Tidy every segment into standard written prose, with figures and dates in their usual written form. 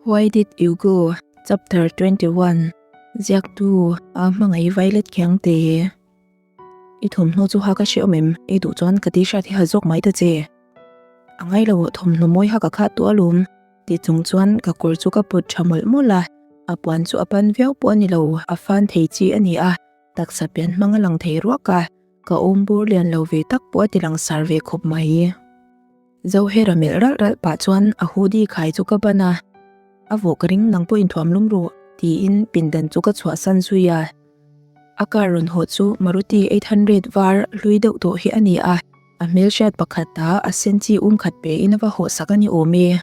Why did you go? Chapter 21 Ziaktu a hmangaih Violet Khiangte I thawmhnaw chu ha ka hre awm em? I duh chuan ka t-shirt hi ha zawk mai ta che. A ngai lo, thawmhnaw mawi ha ka khah tawh alawm. Ti chung chuan ka kawr chu ka pawt tha mawlh mawlh a, a puan chu a pan viau pawh a ni lo, a fan thei chi a ni a, taksa pian hmang a lang thei ruak a, ka awm bur lian lo ve tak pawh a ti lang sar ve khawp mai. Zohera melh ralh ralh pah chuan a hoodie khai chu ka ban a, A vawh ka ring nang pawh inthuam lum rawh, tiin pindan chu ka chhuahsan zui a. A car rawn haw chu Maruti 800 var hlui deuh tawh hi a ni a, a hmelhriat pakhat a a sen chi um khat pe in a va haw sak a ni awm e.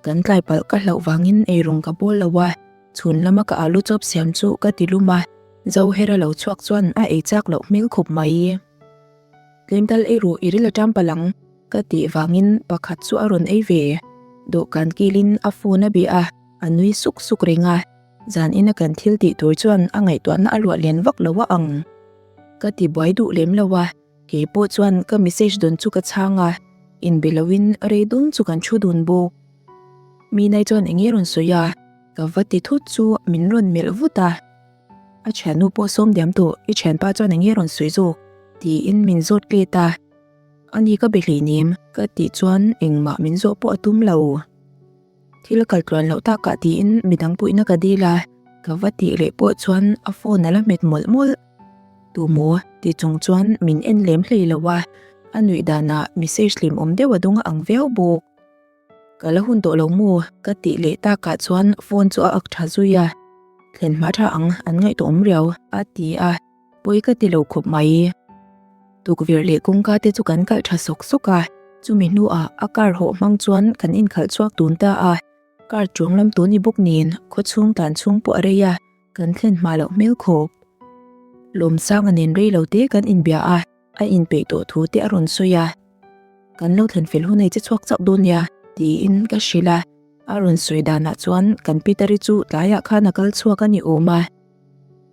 Kan tlai palh ka hlauh vangin eirawng ka bawl lo a, chhun lama ka alu chawp siam chu ka ti lum a, Zohera lo chhuak chuan a ei chak loh hmel khawp mai. Tlem tal ei rawh i ril a ṭam palh ang ka tih vangin pakhat chu a rawn ei ve. Dawhkan kilin a phone a bih a, a nui suk suk reng a. Zan ina kan thil tih tur chuan a ngaihtuahna a luah lian vak lo a ang. Ka ti buai duh lem lo a, kei pawh chuan ka message dawn chu ka chhang a, inbe loin rei dun chu kan thu dun bawk. Minai chuan eng nge rawn sawi a, ka va ti thut chu min rawn melh vut a. A thiannu pawh sawm diam tawh, i thianpa chuan eng nge rawn sawi zawk? tiin min zawt let a. Ani ka be hleinem, ka tih chuan engmah min zawh pawh a tum lo. Thil a kal tluan loh takah tiin midang puihna ka dil a, ka va tih leh pawh chuan a phone a la hmet mawlh mawlh. Tu maw? ti chung chuan min en lem hlei lo a, a nuih danah message hlim awm deuh a dawng a ang viau bawk. Ka la hun tawh lo maw? ka tih leh takah chuan phone chu a ak tha zui a, thlen hma tha ang an ngaihtuah awm riau a ti a, pawi ka ti lo khawp mai. Tukverh leh kawngka te chu kan kalh tha sawk sawk a, chumi hnuah a car hawh hmang chuan kan inkhalh chhuak tun ta a, car chuang lam tun ni bawk nen khawchhung tlan chhung pawh a rei a, kan thlen hma loh hmel khawp. Lawmsanga nen rei lo te kan inbia a, a inpeih tawh thu te a rawn sawi a, Kan lo thlen fel hun ei che chhuak chauh dawn nia, tiin ka hrilh a, a rawn sawi danah chuan kan Peter-i chu tlaiah khan a kal chhuak a ni awm a.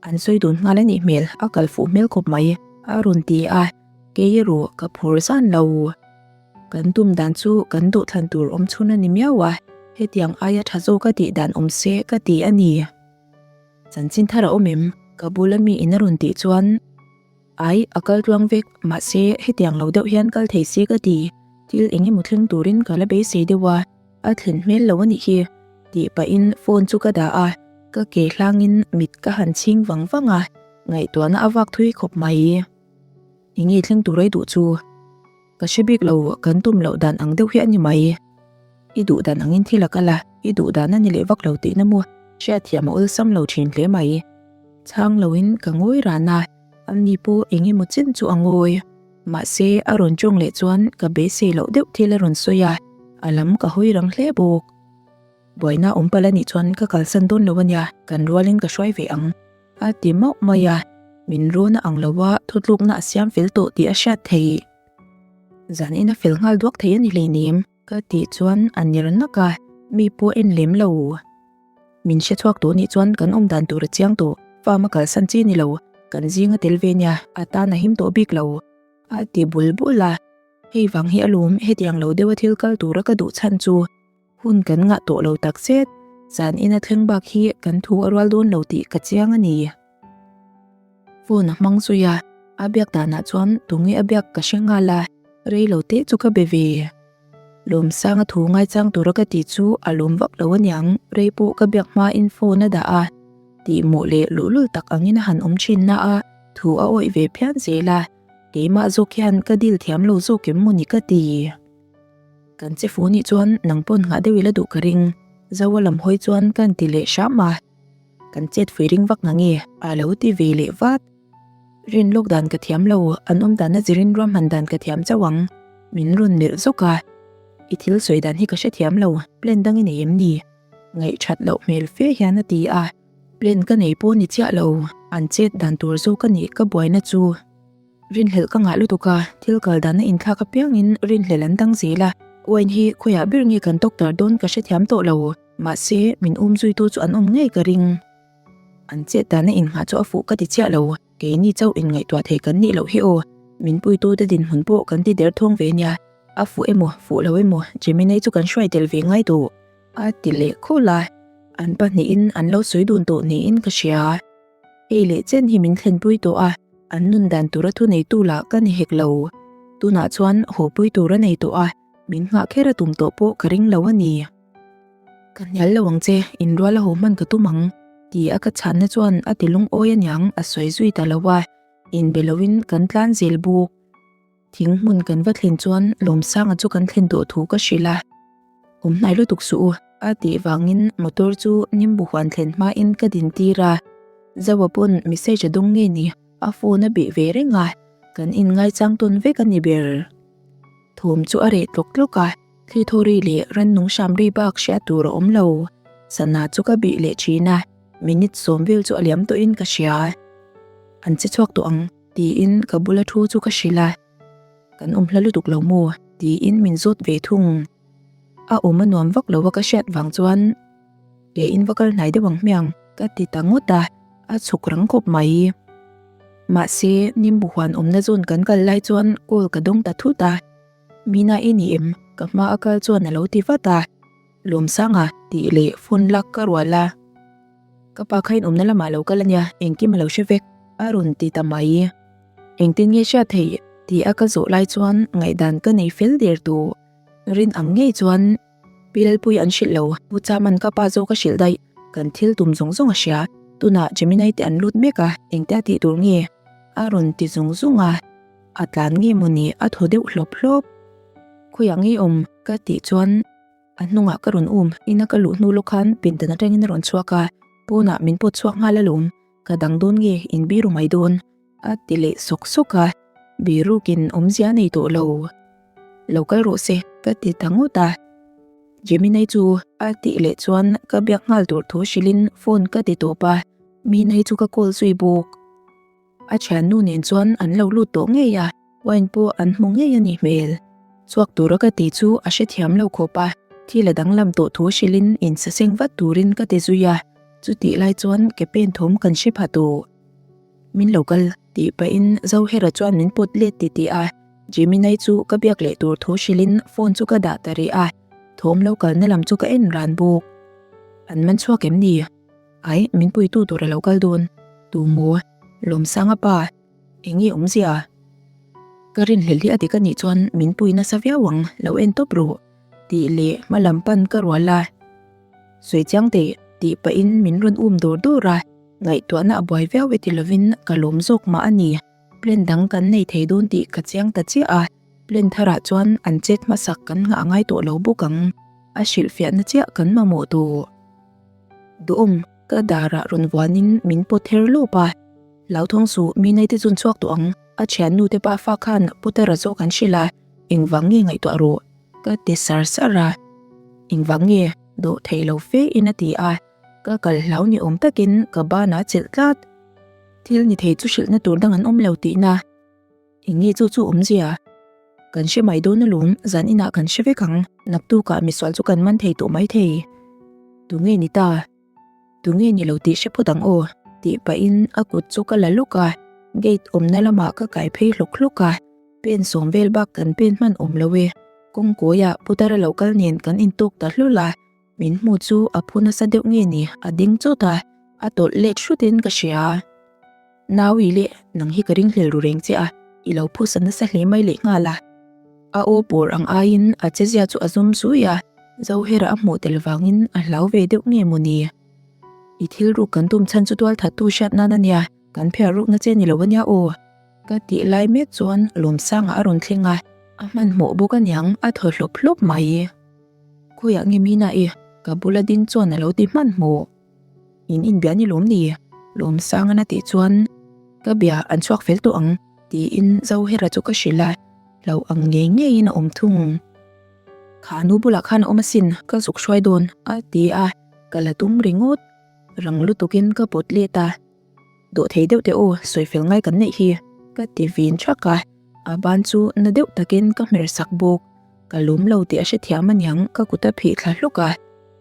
An sawi dun nghal a nih hmel, a kal fuh hmel khawp mai, a rawn ti a, kei erawh ka phur zan lo. Kan tum dan chu kan duhthlan tur awm chhun a ni miau a, hetiang aia tha zawk a tih dan awm se ka ti a ni. Chanchin thar a awm em? Ka bula mi in a rawn tih chuan, Ai, a kal tluang vek, mahse hetiang lo deuh hian kal thei se ka ti, thil eng emaw thleng turin ka la beisei deuh a, a thlen hmel lo a nih hi, tih pahin phone chu ka dah a, ka ke hlangin mit ka han chhing vang vang a, ngaihtuahna a vak thui khawp mai. Eng nge thleng tur ai duh chu? Ka hre bik lo, kan tum loh dan ang deuh hi a ni mai. I duh dan angin thil a kal a, i duh dan a ni leh vak lo tihna maw? Hriatthiam a awlsam lo thin hle mai. Chhang loin ka ngawi ran a, ani pawh eng emaw chen chu a ngawi. Mahse, a rawn tawng leh chuan ka beisei loh deuh thil a rawn sawi a, a lam ka hawi rang hle bawk. Buaina awm palh a nih chuan ka kalsan dawn lo a nia, kan rualin ka hruai ve ang. A ti mauh mai a, min runa ang lo a thutlukna a siam fel tawh tih a hriat theih. Zanin a fel nghal duak thei a ni hleinem ka tih chuan a ner nak a, mi pawh en lem lo. Min hre chhuak tawh nih chuan kan awm dan tur a chiang tawh, farm a kalsan chi ni lo, kan zing a tel ve nia, a tan a him tawh bik lo. A ti bul bul a, hei vang hi alawm hetiang lo deuha thil kal tura ka duh chhan chu. Hun kan ngah tawh lo tak zet, zan ina thleng bak hi kan thu a rual dawn lo tih ka chiang a ni. Phone a hmang zui a, a biak danah chuan tunge a biak ka hre nghal a, rei lo teh chu ka be ve. Lawmsanga thu ngaichang tura ka tih chu a lawm vak lo aniang, rei pawh ka biak hmain phone a dah a, tihmawh leh luhlul tak angin a han awm thin na a, thu a awih ve phian zel a, keimah zawk hian ka dil thiam lo zawk em maw ni ka ti. Kan che fu nih chuan nang pawn nghah deuh ila duh ka ring. Zoa lam hawi chuan ka inti leh hram a. Kan chet fui ring vak nange a lo ti ve leh vat. Rin lawk dan ka thiam lo, an awm dan a zirin ruahman dan ka thiam chauh ang. Min rawn melh zawk a. I thil sawi dan hi ka hrethiam lo, plan dang i nei em ni? Ngaihthat loh hmel fe hian a ti a. Plan ka nei pawh ni chiah lo, an chet dan tur zawk a nih ka buaina chu. Rinhlelh ka ngah lutuk a, thil kal dan a inthlak apiangin rinhlelh an dang zel a. Wine hi khawiah ber nge kan doctor dawn ka hrethiam tawh lo, mahse min um zuitu chu an awm ngei ka ring. An chet dan a inngah chu a fuh ka ti chiah lo, keini chauh inngaihtuah thei kan nih loh hi aw, min puitute dinhmun pawh kan ti der thawng ve nia, a fuh emaw fuh lo emaw Gemini chu kan hruai tel ve ngai tawh, a ti leh khul a. An pahnihin an lo sawi dun tawh niin ka hria. Hei leh chen hi min thlenpui tawh a, an nun dan tura thuneitu lah ka ni hek lo. Tunah chuan hawpui tur a nei tawh a, min nghah kher a tum tawh pawh ka ring lo a ni. Ka hnial lo ang che, inrual a haw hman ka tum ang, ti a ka chhanna chuan a ti lungawi aniang a sawi zui ta lo a, inbe loin kan tlan zel buk. Thing hmun kan va thlen chuan Lawmsanga chu kan thlen tawh thu ka hrilh a, Awm hnai lutuk suh u, a tih vangin motor chu Nimbu huan thlen hmain ka din tir a, Zoa pawn message a dawng nge ni, a phone a bih ve reng a, kan inngaichang tawn vek a ni ber. Thawm chu a reh tlawk tlawk a, thli thaw ri leh rannung hram ri bak hriat tur a awm lo. Sana chu ka bih leh thin a, minute sawm vel chu a liam tawhin ka hria. An che chhuak tawh ang. Tiin ka bula thu chu ka hrilh a, Kan awm hla lutuk lo maw? tiin min zawt ve thung. A awm a nuam vak lo a ka hriat vang chuan Ke in va kal hnai deuh ang hmiang ka ti ta ngawt a, a chhuk rang khawp mai. Mahse, Nimbu huan awmna zawn kan kal lai chuan call ka dawng ta thut a, Mina i ni em? ka hma a kal chuan a lo ti vat a, Lawmsanga tih leh phone lak ka rual a. Ka pa kha inawmna lamah lo kal ania, engkim a lo hre vek, a rawn ti ta mai. Engtin nge hriat theih? Ti a ka zawh lai chuan ngaihdan ka nei fel der tawh. Rin ang ngei chuan Pi Lalpui an hrilh lo, Pu Chaman ka pa zawk a hrilh daih, kan thil tum zawng zawng a hria. Tunah Gemini te an lut mek a, engtia tih tur nge? A rawn ti zung zung a, a tlan nge mawni a thaw deuh hlawp hlawp. Khawiah nge awm? Ka tih chuan. A hnungah ka rawn um, ina ka luh hnu lawk khan pindan atangin a rawn chhuak a, pawnah min pawt chhuak nghal alawm, ka dang dawn nge in biru mai dawn? a ti leh sawk sawk a, birukin awmzia a nei tawh lo. Lo kal rawh se ka ti ta ngawt a, Gemini chu a tih leh chuan ka biak nghal tur thu hrilhin phone ka ti tawp a, Minai chu ka call zui bawk. A thiannu nen chuan an lo lut tawh ngei a, wine pawh an hmu ngei a nih hmel. Chhuak tura ka tih chu a hrethiam lo khawp a, thil a danglam tawh thu hrilhin insaseng vat turin ka ti zui a, chutih lai chuan ke pen thawm kan hre pha tawh. Min lo kal tih pahin Zohera chuan min pawt let ti tih a, Gemini chu ka biak leh tur thu hrilhin phone chu ka dah ta rih a, thawm lo kalna lam chu ka en ran bawk. An man chhuak em ni? Ai, min puitu tur a lo kal dawn. Tu maw? Lawmsanga pa, eng nge awmzia? Ka rinhlelh hi a dik a nih chuan min pui nasa viau ang, lo en tawp rawh, tih leh hma lam pan ka rual a. Sawi chiang teh, tih pahin min rawn um dawr dawr a, ngaihtuahna a buai viau e ti lovin ka lawm zawk mah a ni. Plan dang kan nei thei dawn tih ka chiang ta chiah a, plan tharah chuan an chet hmasak kan nghah ngai tawh lo bawk ang. A hrilhfiahna chiah kan mamawh tawh. Duhawm, ka darah rawn vuanin min pawt her lawp a. Hlauthawng suh, mi naite chun chhuak tawh ang. A thiannu te pa fa khan Putara zawk an hrilh a, engvang nge ngaihtuah rawh? Ka ti sar sar a. Engvang nge? Dawh theih lo fe in a ti a, ka kal hlau ni awm takin ka banah chelh tlat. Thil ni thei chu hrilhna tur dang an awm lo tihna. Eng nge chu chu awmzia? Kan hre mai dawn alawm, zan inah kan hre vek ang, naktukah misual chu kan man thei tawh mai thei. Tunge ni ta? Tunge ni lo tih hre phawt ang aw, tih pahin a kut chu ka la lawk a, gate awmna lamah ka kai phei hlawk hlawk a, pen sawm vel bak kan pen hman awm lo e. Kawngkawiah Putara lo kal nen kan intawk ta hlul a, min hmu chu a phu nasa deuh nge ni, a ding chawt a, a tawlh let hrutin ka hria. Naui leh nang hi ka ringhlel ru reng che a, i lo phusa nasa hle mai leh nghal a. A aw pawr ang aiin a chezia chu a zum zui a, Zohera a hmuh tel vangin a hlau ve deuh nge maw ni? I thil ruk kan tum chhan chu tual thattu hriat nan a nia, kan phiar rukna che ni lo a nia aw. Ka tih lai mek chuan Lawmsanga a rawn thleng a, a hmanhmawh bawk aniang a thaw hlawp hlawp mai. Khawiah nge Mina i? Ka bula ding chuan a lo ti hmanhmawh. In inbia ni lawm ni? Lawmsangan a tih chuan, Ka bia an chhuak fel tawh ang, tiin Zohera chu ka hrilh a, hlauh ang ngei ngeiin a awm thung. Kha nu bulah khan a awm asin, ka zuk hruai dawn, a ti a, ka la tum ringawt. Rang lutukin ka pawt let a, Dawh thei deuh teh aw, sawi fel ngai kan neih hi, ka ti vin thak a, a ban chu na deuh takin ka hmer sak bawk. Ka lawm lo tih a hrethiam aniang ka kut a phih thla hlawk a,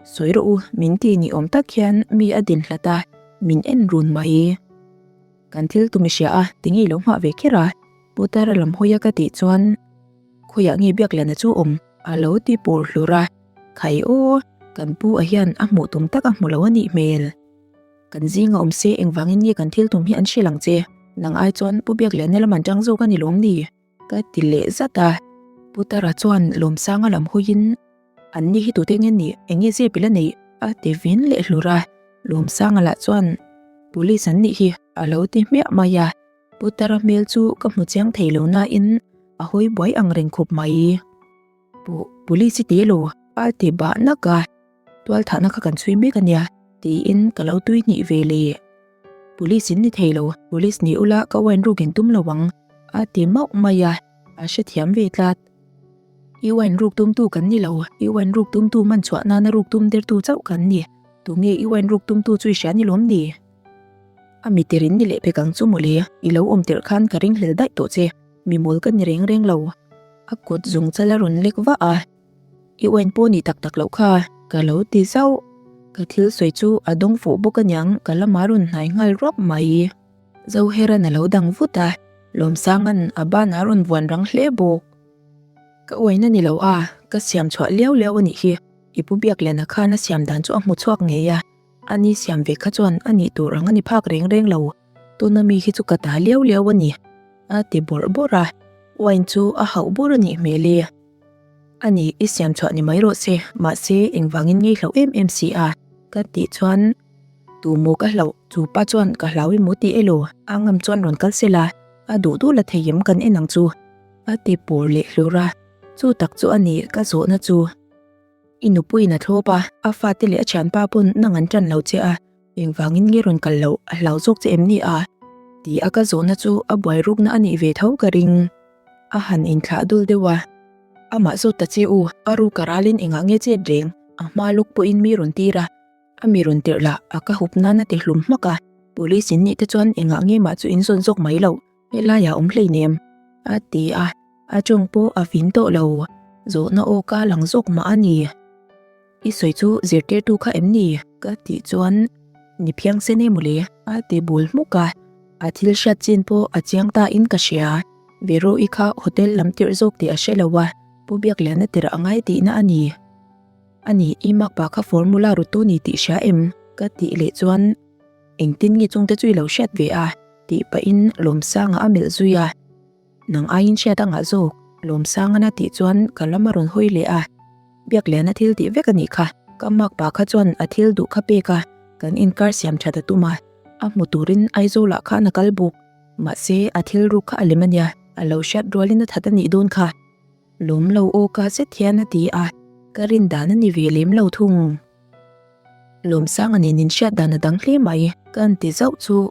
sawi rawh u min ti ni awm tak hian mi a din hlat a, min en run mai. Kan thil tum i hria a, tinge i lo nghah ve kher a? Putara lam hawi a ka tih chuan khawiah nge Biakliana chu awm? A lo ti pur hlur a, Khai aw! Kan pu a hian a hmuh tum tak a hmu lo a nih hmel. Kan zinga awm se engvangin nge kan thil tum hi an hrilh ang che? Nang ai chuan Pu Biakliana lam an tang zawk a ni lawm ni? Ka ti leh zat a. Pu Tara chuan Lawmsanga lam hawiin, An ni hi tute nge nih? Eng nge zep i la neih? A ti vin leh hlur a. Lawmsanga lah chuan, Police an nih hi a lo ti hmiah mai a. Pu Tara hmel chu ka hmu chiang thei lo nain a hawi buai ang reng khawp mai. Pu, Police i ti elo? A ti bah nak a. Tualthahna kha kan chhui mek a nia, tiin ka lo tui hnih ve le. Police in ni thei lo, police ni ula ka wine ruk in tum lo ang, a ti mauh mai a, a hrethiam ve tlat. I wine ruk tumtu kan ni lo, i wine ruk tumtu man chhuah nana ruk tum dertu chauh kan ni. Tunge i wine ruk tumtu chu i hria ni lawm ni? A mitir in ni leh pek ang chu mawle, i lo awm tirh khan ka ringhlel daih tawh che, mi mawl ka ni reng reng lo. A kut zung chal a rawn lek vah a. I uain pawh ni tak tak loh kha, ka lo ti zauh. Ka thil sawi chu a dawng fuh bawk aniang ka lama rawn hnai nghal ruap mai. Zoheran a lo dang vut a, Lawmsanga'n a banah a rawn vuan rang hle bawk. Ka uain a ni lo a, ka siam chhuah liau liau a nih hi. I pu Biakliana khan a siam dan chu a hmu chhuak ngei a, a ni siam ve kha chuan a nih tur ang a ni phak reng reng lo. Tuna mi hi chu ka ta liau liau a ni, a ti bawrh bawrh a, uain chu a hauh bur a nih hmel e. A ni, i siam chhuah ni mai rawh se, mahse engvangin ngei hlauh em em si a? Ka tih chuan, Tu maw ka hlauh? Chu pa chuan ka hlau emaw tih elaw? A ngam chuan rawn kal sela, a duh duh la thei em kan en ang chu? A ti pawr leh hlur a, chu tak chu a ni ka zawhna chu. I nupuiin a thlawp a, a fate leh a thianpa pawn nang an tan lo che a, Engvangin nge rawn kal loh a hlau zawk che em ni a? Ti a ka zawhna chu a buai rukna a nih ve tho ka ring. A han inthlah dul deuh a. Amah zawt ta che u, a ruk a ralin engah nge chet reng? A hma lawk pawhin mi rawn tir a, a mi rawn tirh lah a ka hup nan a ti hlum hmak a. Police in nih te chuan engah nge mah chu in zawn zawk mai loh, helaiah awm hleinem a ti a, a tawng pawh a vin tawh lo. Zawhna aw ka lang zawk mah a ni. I sawi chu zirtirtu kha em ni? Ka tih chuan ni phiang sen em mawle a ti bul hmuk a, a thil hriat chin pawh a chiang ta in ka hria. Vero-i kha hotel lam tirh zawk tih a hre lo a, Pu Biakliana tirh a ngai tihna a ni. A ni, i makpa kha formula rutu ni tih hria em? Ka tih leh chuan engtin nge chungte chu i lo hriat ve a? Tih pahin Lawmsanga a melh zui a. Nang aiin hriat a ngah zawk, Lawmsangana tih chuan ka lam a rawn hawi leh a. Biakliana thil tih vek a nih kha. Ka makpa kha chuan a thil duh kha pek a, kan inkar siam that a tum a. A hmu turin Aizawlah khan a kal bawk. Mahse, a thil ruk kha a lem a nia, a lo hriat rualin a that a nih dawn kha. Lawm lo aw ka zet hian a ti a, ka rin dan a ni ve lem lo thung. Lawmsanga nen in hriat dan a dang hle mai, ka han ti zauh chu.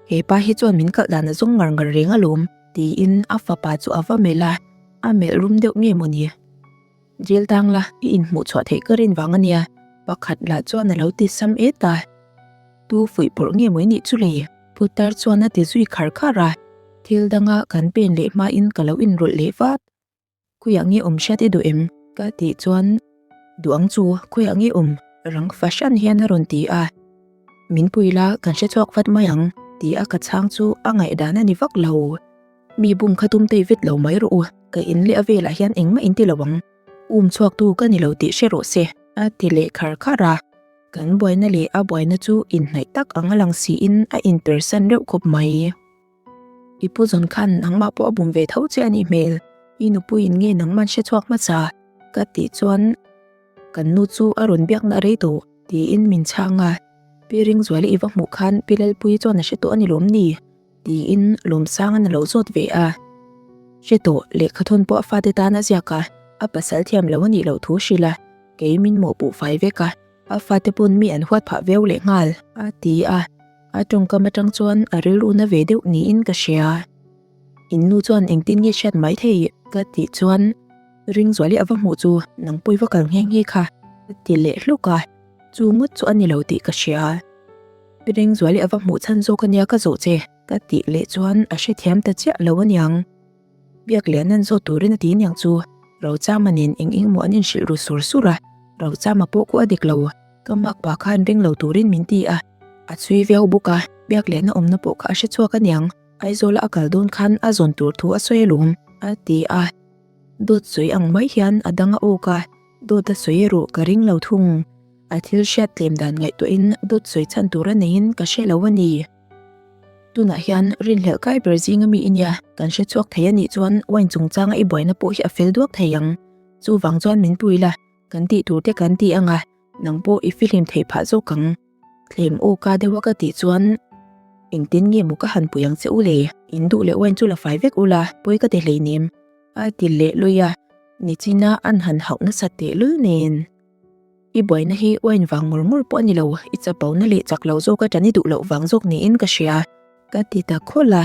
He pa hi chuan min kalh dan a zawng ngar ngar reng alawm, tiin a fapa chu a va melh a, a melh rum deuh nge mawni. Jail tang la, i inhmuh chhuah theih ka rin vang a nia, pakhat lah chuan a lo ti sam et a. Tu fuih pawrh nge maw i nih chu le? Putar chuan a ti zui khar khar a, thil danga kan pen leh hmain ka lo inrawlh leh vat. Khawiah nge awm hriat i duh em? Ka tih chuan, Duh ang chu, khawiah nge awm? Rang fahran hian a rawn ti a. Min pui la, kan hre chhuak vat mai ang, ti a ka chhang chu a ngaihdan a ni vak lo. Mi bum kha tum tei vet lo mai rawh u, ka in leh a velah hian engmah in ti lo ang. Um chhuaktu ka ni lo tih hre rawh se, a ti leh khar khar a. Kan buaina leh a buaina chu inhnaih tak ang a lang siin a inpersan reuh khawp mai. I pu zawn khan nangmah pawh a bum ve tho che a nih hmel, i nupuiin nge nangman hre chhuak hmasa? Ka tih chuan kan nu chu a rawn biakna a rei tawh tiin min chhang a, Pi Ringzuali i va hmuh khan Pi Lalpuii chuan a hre tawh a ni lawm ni? Tiin Lawmsanga'n a lo zawt ve a. Hre tawh, lehkha thawn pawh a fate tan a ziak a, a pasal thiam lo a nih loh thu hrilh a, kei min mawhpuh fai vek a, a fate pawn mi an huat phah viau leh nghal, a ti a. A tawngkam atang chuan a rilru na ve deuh niin ka hria. In nu chuan engtin nge hriat mai thei ka tih chuan Ringzuali a va hmuh chu nang pawi va kal nghe nghe kha a ti leh hluk a, chu ngawt chu a ni lo tih ka hria. Ringzuali a va hmuh chhan zawk ania ka zawh che ka tih leh chuan a hrethiam ta chiah lo aniang. Biaklian an zawt turin a ti aniang chu Rochama nen eng eng maw an inhrilh ru sur sur a, Rochama pawh khu a dik lo. Ka makpa khan ring lo turin min ti a, a chhui viau bawk a, Biakliana awmna pawh kha a hre chhuak aniang, Aizawla a kal dawn khan a zawn tur thu a sawi alawm, a ti a. Dawt sawi ang mai hian a dang a awk a, Dawt a sawi erawh ka ring lo thung. A thil hriat tlem dan ngaihtuahin dawt sawi chhan tur a neiin ka hre lo a ni. Tunah hian rinhlelh kai ber zinga mi i nia, kan hre chhuak thei a nih chuan wine chungchanga i buaina pawh hi a fel duak thei ang. Chuvang chuan min pui la, kan tih tur te kan ti ang a, nang pawh i fihlim theih phah zawk ang. Thlem aw ka deuh a ka tih chuan engtin nge maw ka han pui ang che u le, in duh leh wine chu la fai vek ula, pawi ka ti hleinem a ti leh lui a, nichina an han hauh nasa tehlul nen. I buaina hi wine vang ngawr ngawr pawh a ni lo, i chapona leh chak lo zawk a tan i duh loh vang zawk niin ka hria, ka ti ta khawlh a,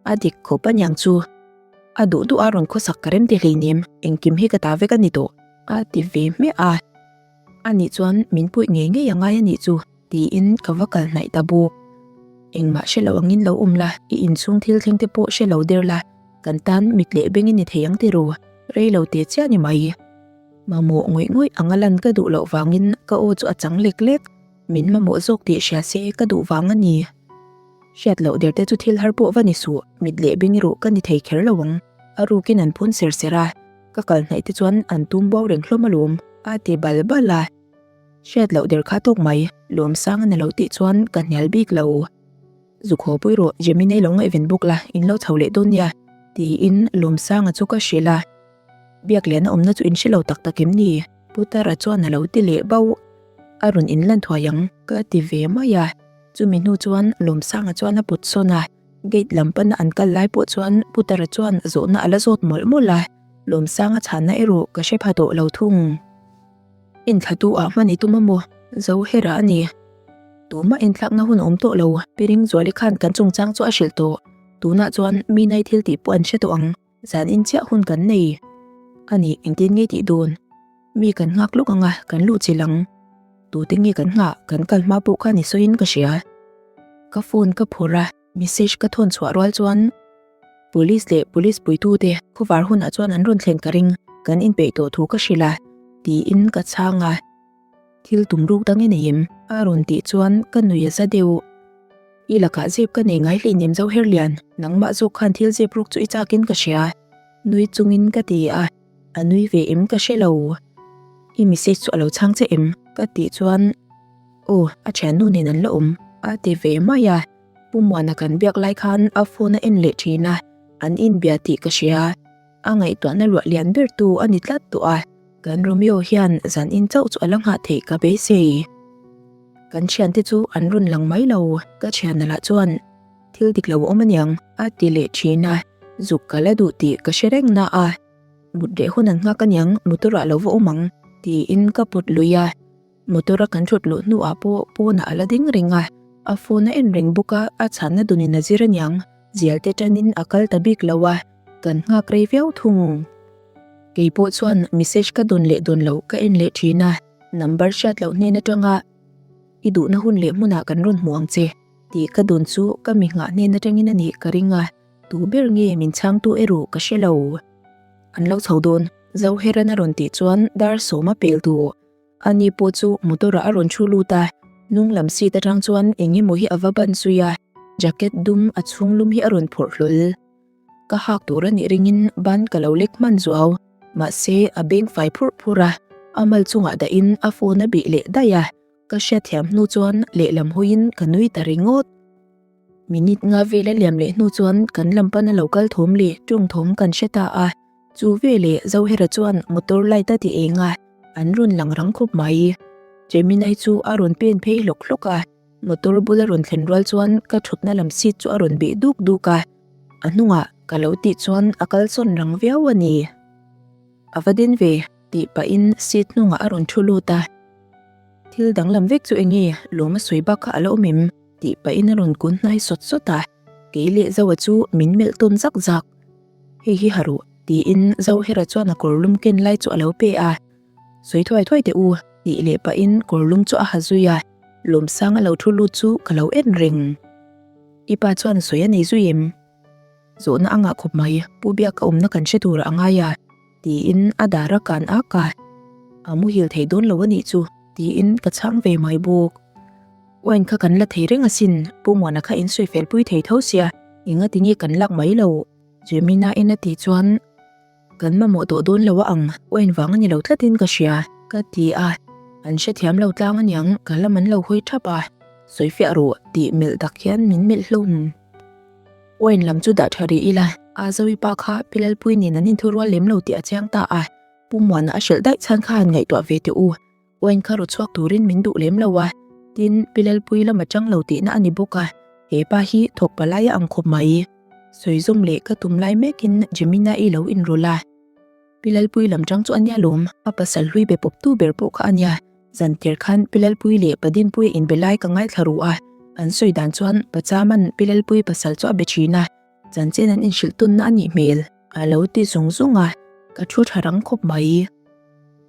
a dik khawp aniang chu. A duh duh a rawn khawsak ka rem ti hleinem, engkim hi ka ta vek a ni tawh, a ti ve hmiah a. Anih chuan min puih ngei ngei a ngai anih chu, tiin ka va kal hnaih ta bawk. Engmah hre lo angin lo awm la, i inchhung thil thleng te pawh hre lo der la, kan tan mit leh beng i ni thei ang ti ru, rei lo te chiah ni mai. Mamawh ngawih ngawih anga lan ka duh loh vangin ka aw chu a chang lek lek, min mamawh zawk tih hria se ka duh vang a ni. Hriat loh der te chu thil har pawh va ni suh, mit leh beng erawh ka ni thei kher lo ang. A rukin an phun ser ser a, ka kal hnaih te chuan an tum buau reng hlawm alawm, a ti bal bal a. Hriat loh der kha tawk mai, Lawmsang a ni lo tih chuan ka hnial bik lo. Zuk haw pui rawh, Gemini lo ngaihven bawk la, in lo chho leh dawn nia, tiin Lawmsanga chu ka hrilh a. Biakliana awmna chu in hre lo tak tak em ni? Putara chuan a lo ti leh bauh. A rawn inlan thuai ang, ka ti ve mai a. Chumi hnu chuan Lawmsanga chuan a pawt sawn a, gate lam pana an kal lai pawh chuan Putara chuan zawhna a la zawt mawlh mawlh a, Lawmsanga chhanna erawh ka hre pha tawh lo thung. Inthlatu ah hman i tum a maw? Zohera a ni. Tumah inthlakna hun a awm tawh lo, Piring Zuali khan kan chungchang chu a hrilh tawh. Tunah chuan mi nai thil tih pawh an hre tawh ang. Zan in chiah hun kan nei. A nih engtin nge tih dawn? Mi kan nghak lawk ang a, kan luh chilh ang. Tute nge kan nghah, kan kal hma pawh khan i sawiin ka hria. Ka phone ka phawrh a, message ka thawn chhuah rual chuan Police leh Police puitute khawvar hunah chuan an rawn thlen ka ring, kan inpeih tawh thu ka hrilh a, tiin ka chhang a. Thil tum ruk dang i nei em? A rawn tih chuan ka nui a za deuh. I lakah zep ka nei ngai hleinem zo Herlian, nangmah zawk khan thil zep ruk chu i chakin ka hria. Nui chungin ka ti a, a nui ve em ka hre lo. I message chu a lo chhang che em? Ka tih chuan Aw, a thiannu nen an la awm, a ti ve mai a. Pu Muana kan biak lai khan a phone a en leh thin a, an inbia tih ka hria. A ngaihtuahna luah lian ber tu a ni tlat tawh a, kan Romeo hian zan in chauh chu a la nghah theih ka beisei. Kan thiante chu an rawn lang mai lo, ka thiana lah chuan thil dik lo a awm aniang a ti leh thin a, zuk ka la duh tih ka hre reng na a, mut leh hun an nghak aniang motor ah lo va awm ang tiin ka put lui a. Motor a kan thut luh hnuah pawh pawnah a la ding reng a, a phone a en reng bawk a, a chhanna dunin a zir aniang, zial te tanin a kal ta bik lo a, kan nghak rei viau thung. Kei pawh chuan message ka dawn leh dawn loh ka en leh thin a, number hriat loh hnen atanga i duhna hun leh hmunah kan rawn hmu ang che tih ka dawn chu ka mi nghah hnen atangin a nih ka ring a, tu ber nge min chhangtu erawh ka hre lo. An lo chho dawn, Zoheran a rawn tih chuan dar sawm a pel duh. Ani pawh chu motor ah a rawn thu lut a, hnung lam seat atang chuan eng emaw hi a va ban zui a, jacket dum a chhung lum hi a rawn phawrh hlawl. Ka hak tur a nih ringin ban ka lo lek hman zuau, mahse a beng fai phurh phurh a, a mal chungah dahin a phone a bih leh daih a, ka hriatthiam hnu chuan lehlam hawiin ka nui ta ringawt. Minute nga vel a liam leh hnu chuan kan lam pana lo kal thawm leh tawng thawm kan hre ta a, chu veleh Zohera chuan motor light a ti eng a, an rawn lang rang khawp mai. Gemini chu a rawn pen phei hlawk hlawk a, motor bula rawn thlen rual chuan ka thutna lam seat chu a rawn bih duk duk a, a hnungah ka lo tih chuan a kalsawn rang viau a ni. A va den ve, tih pahin seat hnungah a rawn thu lut a. Thil danglam vek chu eng nge lawm a sawi bak kha a la awm em? Tih pahin a rawn kun hnai sawt sawt a, kei leh Zoa chu min melh tawn zak zak. Hei hi ha ruh, tiin Zohera chuan a kawrlum ken lai chu a lo pe a. Sawi thuai thuai teh u, tih leh pahin kawrlum chu a ha zui a, Lawmsanga lo thu lut chu ka lo en reng. I pa chuan sawi a nei zui em? Zawhna a ngah khawp mai, Pu Biaka awmna kan hre tur a ngai a, tiin a dar a kan ak a. A muhil thei dawn lo a nih chu, tiin ka chhang ve mai bawk. Wine kha kan la thei reng asin, Pu Muana kha in sawi fel pui thei tho sia, enga ti nge kan lak mai lo? Jemina in a tih chuan, Kan mamawh tawh dawn lo a ang, wine vang a ni lo tlatin ka hria. Ka ti a, an hrethiam lo tlang aniang ka lam an lo hawi thap a, sawi fiah rawh tih melh dak hian min melh hlawm. Wine lam chu dah tha rih ila, a Zoe pa kha Pi Lalpui nen an inthurual lem lo tih a chiang ta a, Pu Muana a hrilh daih chhan kha han ngaihtuah ve teh u. Wine kha raw chhuak turin min duh lem lo a, tin Pi Lalpui lam a chang lo tihna a ni bawk a, he pa hi thawk palai a ang khawp mai. Sawi zawm leh ka tum lai mekin Gemini-i lo inrawlh a. Pi Lalpui lam chang chu a nia lawm, a pasal hlui be pawp tu ber pawh kha a nia. Zan tir khan Pi Lalpui leh Pa Dinpuia inbe lai ka ngaithla ru a, an sawi dan chuan Pa Chaman Pi Lalpui pasal chu a be thin a, chanchin an inhrilh tunna a nih hmel. A lo ti zung zung a, ka thu tha rang khawp mai.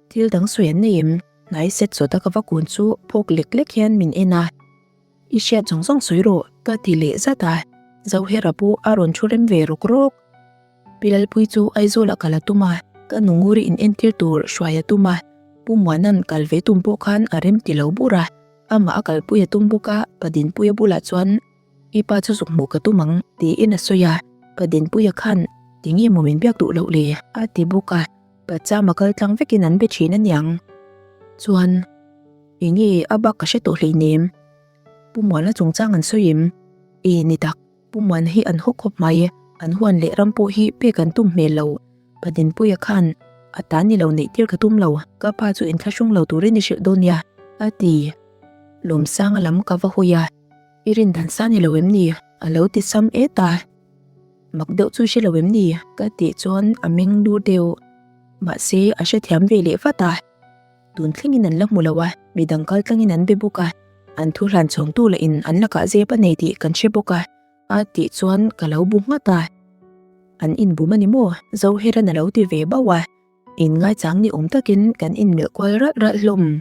Thil dang sawi an nei em? Hnai set zawt a ka va kun chu phawk lek lek hian min en a. I hriat zawng zawng sawi rawh, ka ti leh zat a, Zohera pawh a rawn thu rem ve rawk rawk. Pi Lalpui chu Aizawlah kal a tum a, ka nu Nguri in entir tur hruai a tum a, Pu Muana'n kal ve tum pawh khan a rem ti lo bur a, amah a kalpui a tum bawk a, Pa Dinpuia bulah chuan I pa chu zuk hmuh ka tum ang tiin a sawi a, Pa Dinpuia khan Tinge maw min biak duh loh le? a ti bawk a, Pa Chama kal tlang vekin an be thin aniang. Chuan enge a bak ka hre tawh hleinem? Pu Muana chungchang an sawi em? E ni tak. Pu Muan hi an haw khawp mai, an huan leh ram pawh hi pek an tum hmel lo. Pa Dinpuia khan a ta ni lo neih tir ka tum lo, ka pa chu inthlahrung lo turin i hrilh dawn nia, a ti. Lawmsanga lam ka va hawi a, I rin dan sa ni lo em ni? a lo ti sam et a. Mak deuh chu hre lo em ni? ka tih chuan a meng dur deuh. Mahse a hrethiam ve leh vat a. Tun thlengin an la hmu lo a, midang kal tlangin an be bawk a, an thu hlan chhawngtu lah in an lakah zep a nei tih kan hre bawk a, a tih chuan ka lo bu nghat a. An inbum a ni maw? Zoheran a lo ti ve bauh a, in ngaichang ni awm takin kan inmelh kual ralh ralh hlawm.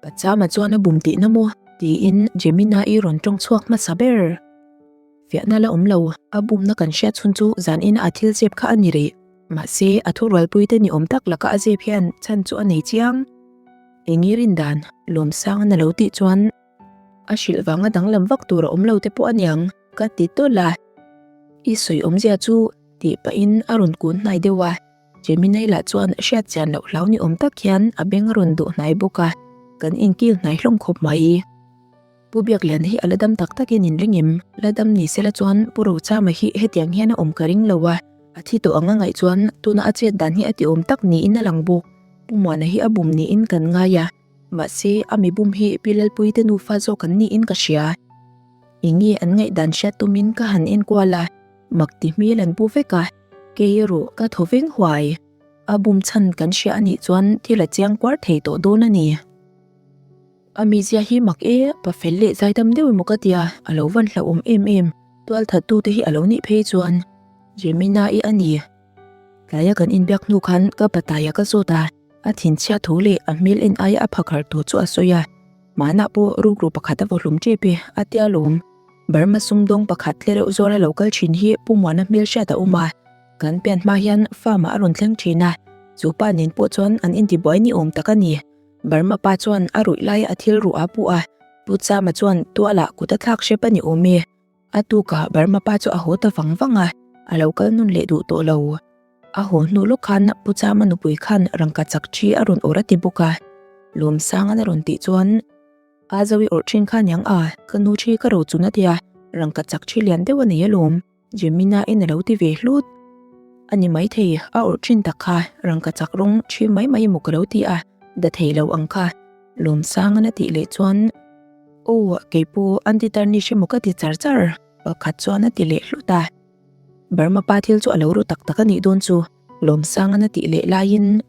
Pachama chuan a bum tihna maw? tiin Jemina-i rawn tawng chhuak hmasa ber. Fiahna la awm lo, a bumna kan hriat chhun chu zanin a thil zep kha a ni rih. Mahse, a thurualpuite ni awm tak laka a zep hian chhan chu a nei chiang. Eng i rin dan? Lawmsang a lo tih chuan a hrilh vanga danglam vak tur a awm lo te pawh a niang, ka ti tawlh a. I sawi awmzia chu tih pahin a rawn kun hnai deuh a. Gemini lah chuan hriat chian loh hlau ni awm tak hian a beng a rawn duh hnai bawk a, kan inkil hnai hlawm khawp mai. Pu Biaklian hi a la dam tak takin in ring em? La dam ni sela chuan Pu Rochama hi hetiang hian a awm ka ring lo a, a thi tawh ang a ngaih chuan tuna a chet dan hi a ti awm tak niin a lang bawk. Pu Muana hi a bum niin kan ngai a, mahse a mi bum hi Pi Lalpuii te nufa zawk an niin ka hria. Enge an ngaihdan hriat tumin ka han enkual a, mak ti hmel an pu vek a, kei erawh ka thaw veng huai. A bum chhan kan hria a nih chuan thil a chiang kuar thei tawh dawn a ni. A mizia hi mak e, pa fel leh zaidam deuh emaw ka tia, a lo van hlauhawm em em, tualthat tute hi a lo nih phei chuan Jemina-i a ni. Tlaia kan inbiak hnu khan ka pataia ka zawt a, a thinchhia tho leh a hmel en aia a phakar tur chu a sawi a, hmanah pawh rukru pakhat a vawhlum tep e, a tia lawm. Burma sumdawng pakhat tlereuh zawra lo kal thin hi Pu Muana hmel hriat a awm a, kan pian hma hian farm ah a rawn thleng thin a, chu pa nen pawh chuan an intibuai ni awm tak a ni. Burma pa chuan a ruih laia a thil ruh a puh a, Pu Chama chuan tualah kut a thlak hrep a ni awm e. A tukah Burma pa chu a haw ta vang vang a, a lo kal nun leh duh tawh lo. A haw hnu lawk khan Pu Chama nupui khan rangka chak thi a rawn awrh a ti bawk a. Lawmsanga'n a rawn tih chuan, A Zoe awrh thin kha aniang a, ka nu thi ka ro chun a tia, rangka chak thi lian deuh a nei alawm. Jemina in a lo ti ve hlut. A ni maithei, a awrh thin tak kha, rangka chak rawng thi mai mai emaw ka lo ti a, da thei lo ang kha. Lawmsanga'n a tih leh chuan, Aw, keipawh anti-tarnish emaw ka ti char char, pakhat chuan a ti leh hlut a. Burma pa thil chu a lo ru tak tak a nih dawn chu, Lawmsanga'n a tih leh laiin,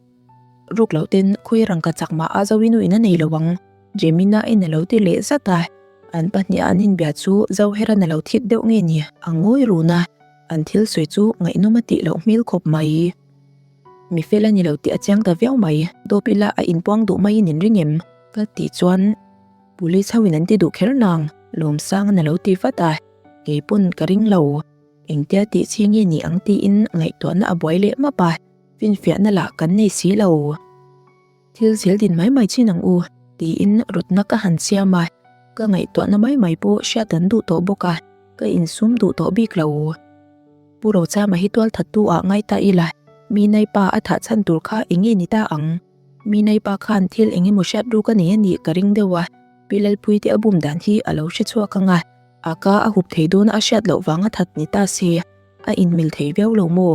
Ruk loh ten khawi rangka chak mah a Zoinu in a nei lo ang, Jemina in a lo ti leh zat a. An pahniha an inbia chu Zoheran a lo thik deuh nge ni, a ngawi run a, an thil sawi chu ngaihnawm a tih loh hmel khawp mai. Mi fel a ni lo tih a chiang ta viau mai, dawp ila a inpuang duh maiin in ring em? Ka tih chuan Police ho in an ti duh kher nang, Lawmsanga'n a lo ti vat a, kei pawn ka ring lo. Engtia tih chi nge ni ang tiin ngaihtuahna a buai leh map a. Finfiahna lah kan nei si lo. Thil zel din mai mai chin ang u, tiin rawtna ka han siam a, ka ngaihtuahna mai mai pawh hriat an duh tawh bawk a, ka insum duh tawh bik lo. Pu Rochama hi tualthattu ah ngai ta ila, mi naipa a thah chhan tur kha eng nge ni ta ang? Minai pa khan thil eng emaw hriat ruk a nei a nih ka ring deuh a, Pi Lalpui te a bum dan hi a lo hre chhuak ang a, a ka a hup thei dawn a hriat loh vanga that ni ta se, a inmil thei viau lo maw?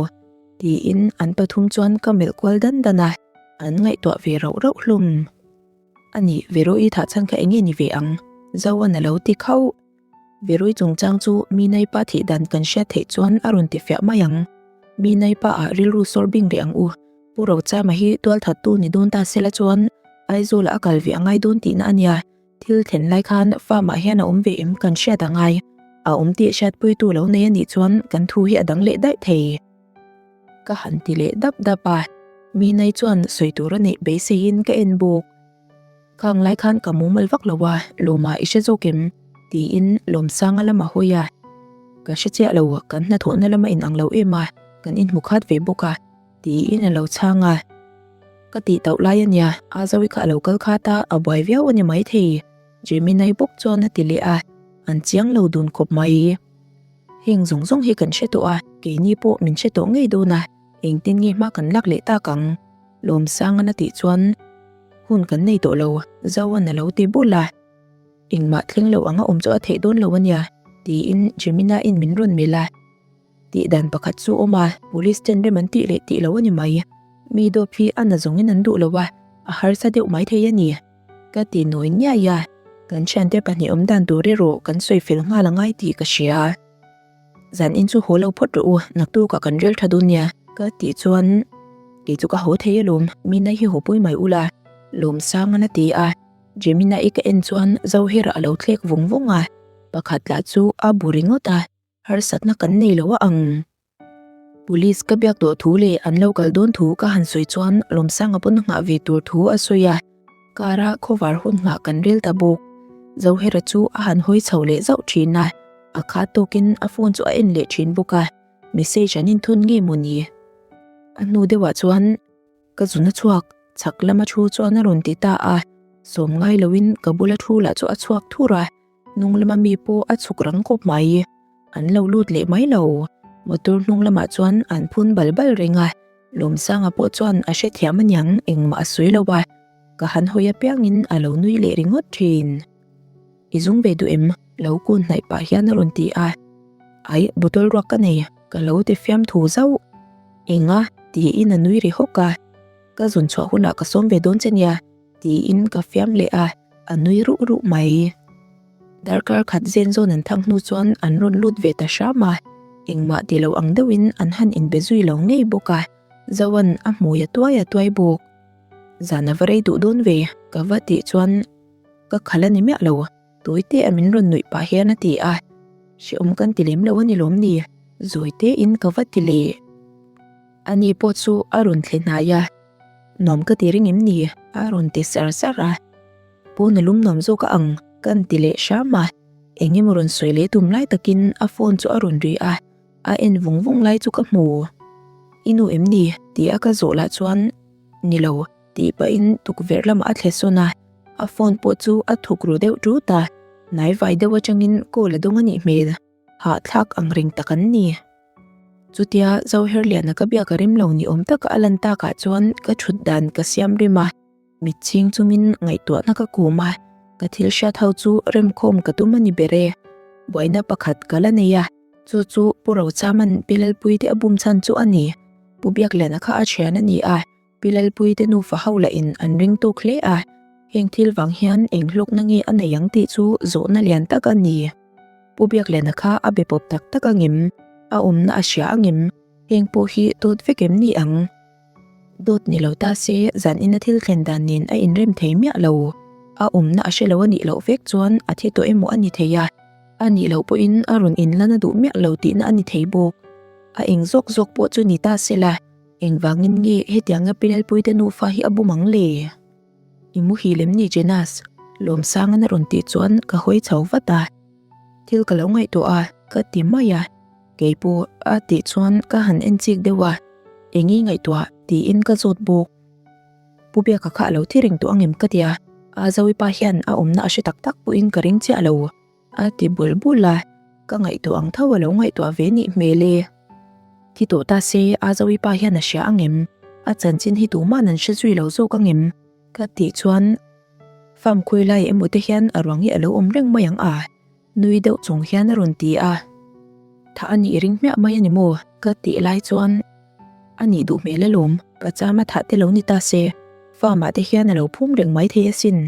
Tiin an pathum chuan ka melh kual dan dan a, an ngaihtuah ve rauh rauh hlawm. A nih, Vero'i thah chhan kha eng nge ni ve ang? Zoan a lo ti khauh. Veroi chungchang chu Minai pa thih dan kan hriat theih chuan a rawn ti fiah mai ang. Minai pa ah rilru sawr bing rih ang u. Pu Rochama hi tualthattu ni dawn ta sela chuan Aizawl ah a kal ve a ngai dawn tihna a nia. Thil thlen lai khan farm ah hian a awm ve em kan hriat a ngai. A awm tih hriatpuitu lo nei a nih chuan kan thu hi a dang leh daih thei. Ka han ti leh dap dap a. Minai chuan sawi tur a neih beiseiin ka en bawk. Khang lai khan ka mumal vak lo a, Lawma i hre zawk em? tiin Lawmsanga lam a hawi a. Ka hre chiah lo, kan hnathawhna lam a inang lo em a, kan inhmu khat ve bawk a, tiin a lo chhang a. Ka tih tauh lai a nia, Azawi kha a lo kal khat a, a buai viau a ni maithei, Jeminai bawk chuan a ti leh a, an chiang lo dun khawp mai. Heng zawng zawng hi kan hre tawh a, keini pawh min hre tawh ngei dawn a, engtin nge hma kan lak leh tak ang? Lawmsanga'n a tih chuan hun kan nei tawh lo, Zoan a lo ti bul a. Engmah thleng lo anga awm chu a theih dawn lo a nia, tiin Jemina-in min rawn melh a. Tih dan pakhat chu awm a, police ten rem an tih leh tih lo a ni mai. Mi dawp hi a na zawngin an duh lo a, a harsa deuh mai thei a ni. Ka ti nawi ngiai a, kan thiante pahnih awm dan tur erawh kan sawi fel nghal a ngai tih ka hria. Zan in chu haw lo phawt rawh u, naktukah kan rel tha dawn nia. Ka tih chuan kei chu ka haw thei alawm, Mina hi haw pui mai ula, Lawmsanga'n a ti a. Jemina-i ka en chuan Zohira a lo thlek vung vung a, pakhat lah chu a bu ringawt a, harsatna kan nei lo a ang. Police ka biak tawh thu leh an lo kal dawn thu ka han sawi chuan Lawmsanga pawn nghah ve tur thu a sawi a, car a khawvar hun nghah kan rel ta bawk. Zohera chu a han hawi chho leh zauh thin a, a khat tawkin a phone chu a en leh thin bawk a, message an inthun nge maw ni? A hnu deuhah chuan ka zun a chhuak, chhak lama thu chuan a rawn ti ta a, sawm ngai loin ka bula thu lah chu a chhuak thur a. Hnung lama mi pawh a chhuk rang khawp mai. An lo lut leh mai lo. Motor hnung lamah chuan an phun bal bal reng a. Lawmsanga pawh chuan a hrethiam aniang engmah a sawi lo a. Ka han hawi apiangin a lo nui leh ringawt thin. I zung ve duh em? Lo kun hnaih pah hian a rawn ti a. Aih, bottle ruak ka nei, ka lo ti fiam thu zauh. Enga? tiin a nui ri hawk a. Ka zun chhuah hunah ka sawm ve dawn che nia. Tiin ka fiam leh a, a nui ruh ruh mai. Darkar khat zen zawn an thang hnu chuan an rawn lut ve ta hram a, engmah ti lo ang deuhin an han inbe zui lo ngei bawk a, Zoan a hmui a tuai a tuai bawk. Zan a va rei duh dawn ve, ka va tih chuan ka khal a ni miah lo, tawi te a min rawn nuih pah hian a ti a, hrehawm kan ti lem lo a ni lawm ni, zawi tein ka va ti leh. Ani pawh chu a rawn thle hnai a, Nuam ka ti ring em ni? a rawn ti sar sar a. Pawn a lum nuam zawk a ang ka ti leh hram a. Eng emaw rawn sawi leh tum lai takin a phone chu a rawn ri a, a en vung vung lai chu ka hmu. I nu em ni? ti a ka zawh lah chuan Ni lo tih pahin tukverh lamah a thle sawn a, a phone pawh chu a thuk ru deuh ṭut a, hnaivai deuh atangin call a dawng a nih hmel. Hahthlak ang reng tak an ni. Chutia Zoherliana ka biak a rim lo ni awm taka a lan takah chuan ka thut dan ka siam rim a, mitchhing chungin ngaihtuahna ka kum a, ka thil hriat ho chu remkhawm ka tum a ni ber e. Buaina pakhat ka la nei a, chu chu Pu Rochama'n Pi Lalpuite a bum chhan chu a ni. Pu Biakliana kha a thian a ni a, Pi Lalpuite nufa ho lahin an ring tawk hle a, heng thil vang hian eng hlawkna nge a nei ang tih chu zawhna lian tak a ni. Pu Biakliana kha a be pawp tak tak angem? A awmna a hria angem? Heng pawh hi dawt vek em ni ang? Dawt ni lo ta se zanin a thil thlen dan nen a inrem thei miah lo. A awmna a hre lo a nih loh vek chuan a thi tawh emaw a ni thei a, a nih loh pawhin a rawn inlan a duh miah lo tihna a ni thei bawk. A eng zawk zawk pawh chu ni ta se la. Engvangin nge hetianga Pilalpuite nufa hi a bum ang le? I muhil em ni Jenas? Lawmsanga'n a rawn tih chuan ka hawi chho vat a. Thil ka lo ngaihtuah a, ka ti mai a. Kei pawh a tih chuan ka han en chik deuh a. Eng i ngaihtuah? tiin ka zawt bawk. Pu Biaka kha a lo thi reng tawh angem ka ti a. A Zoipa hian a awmna a hre tak tak pawhin ka ring chiah lo. A ti bul bul a, ka ngaihtuah ang tho a lo ngaihtuah ve nih hmel e. Thi tawh ta se, Azawi pa hian a hria ang em? A chanchin hi tuman an hre zui lo zawk ang em? Ka tih chuan farm khawi lai emaw te hian a ruang hi a lo awm reng mai ang a, nui deuh chung hian a rawn ti a. Thah a nih ring hmiah mai a ni maw? Ka tih lai chuan a nih duh hmel alawm, pachama thah te lo ni ta se, farm ah te hian a lo phum reng mai thei asin.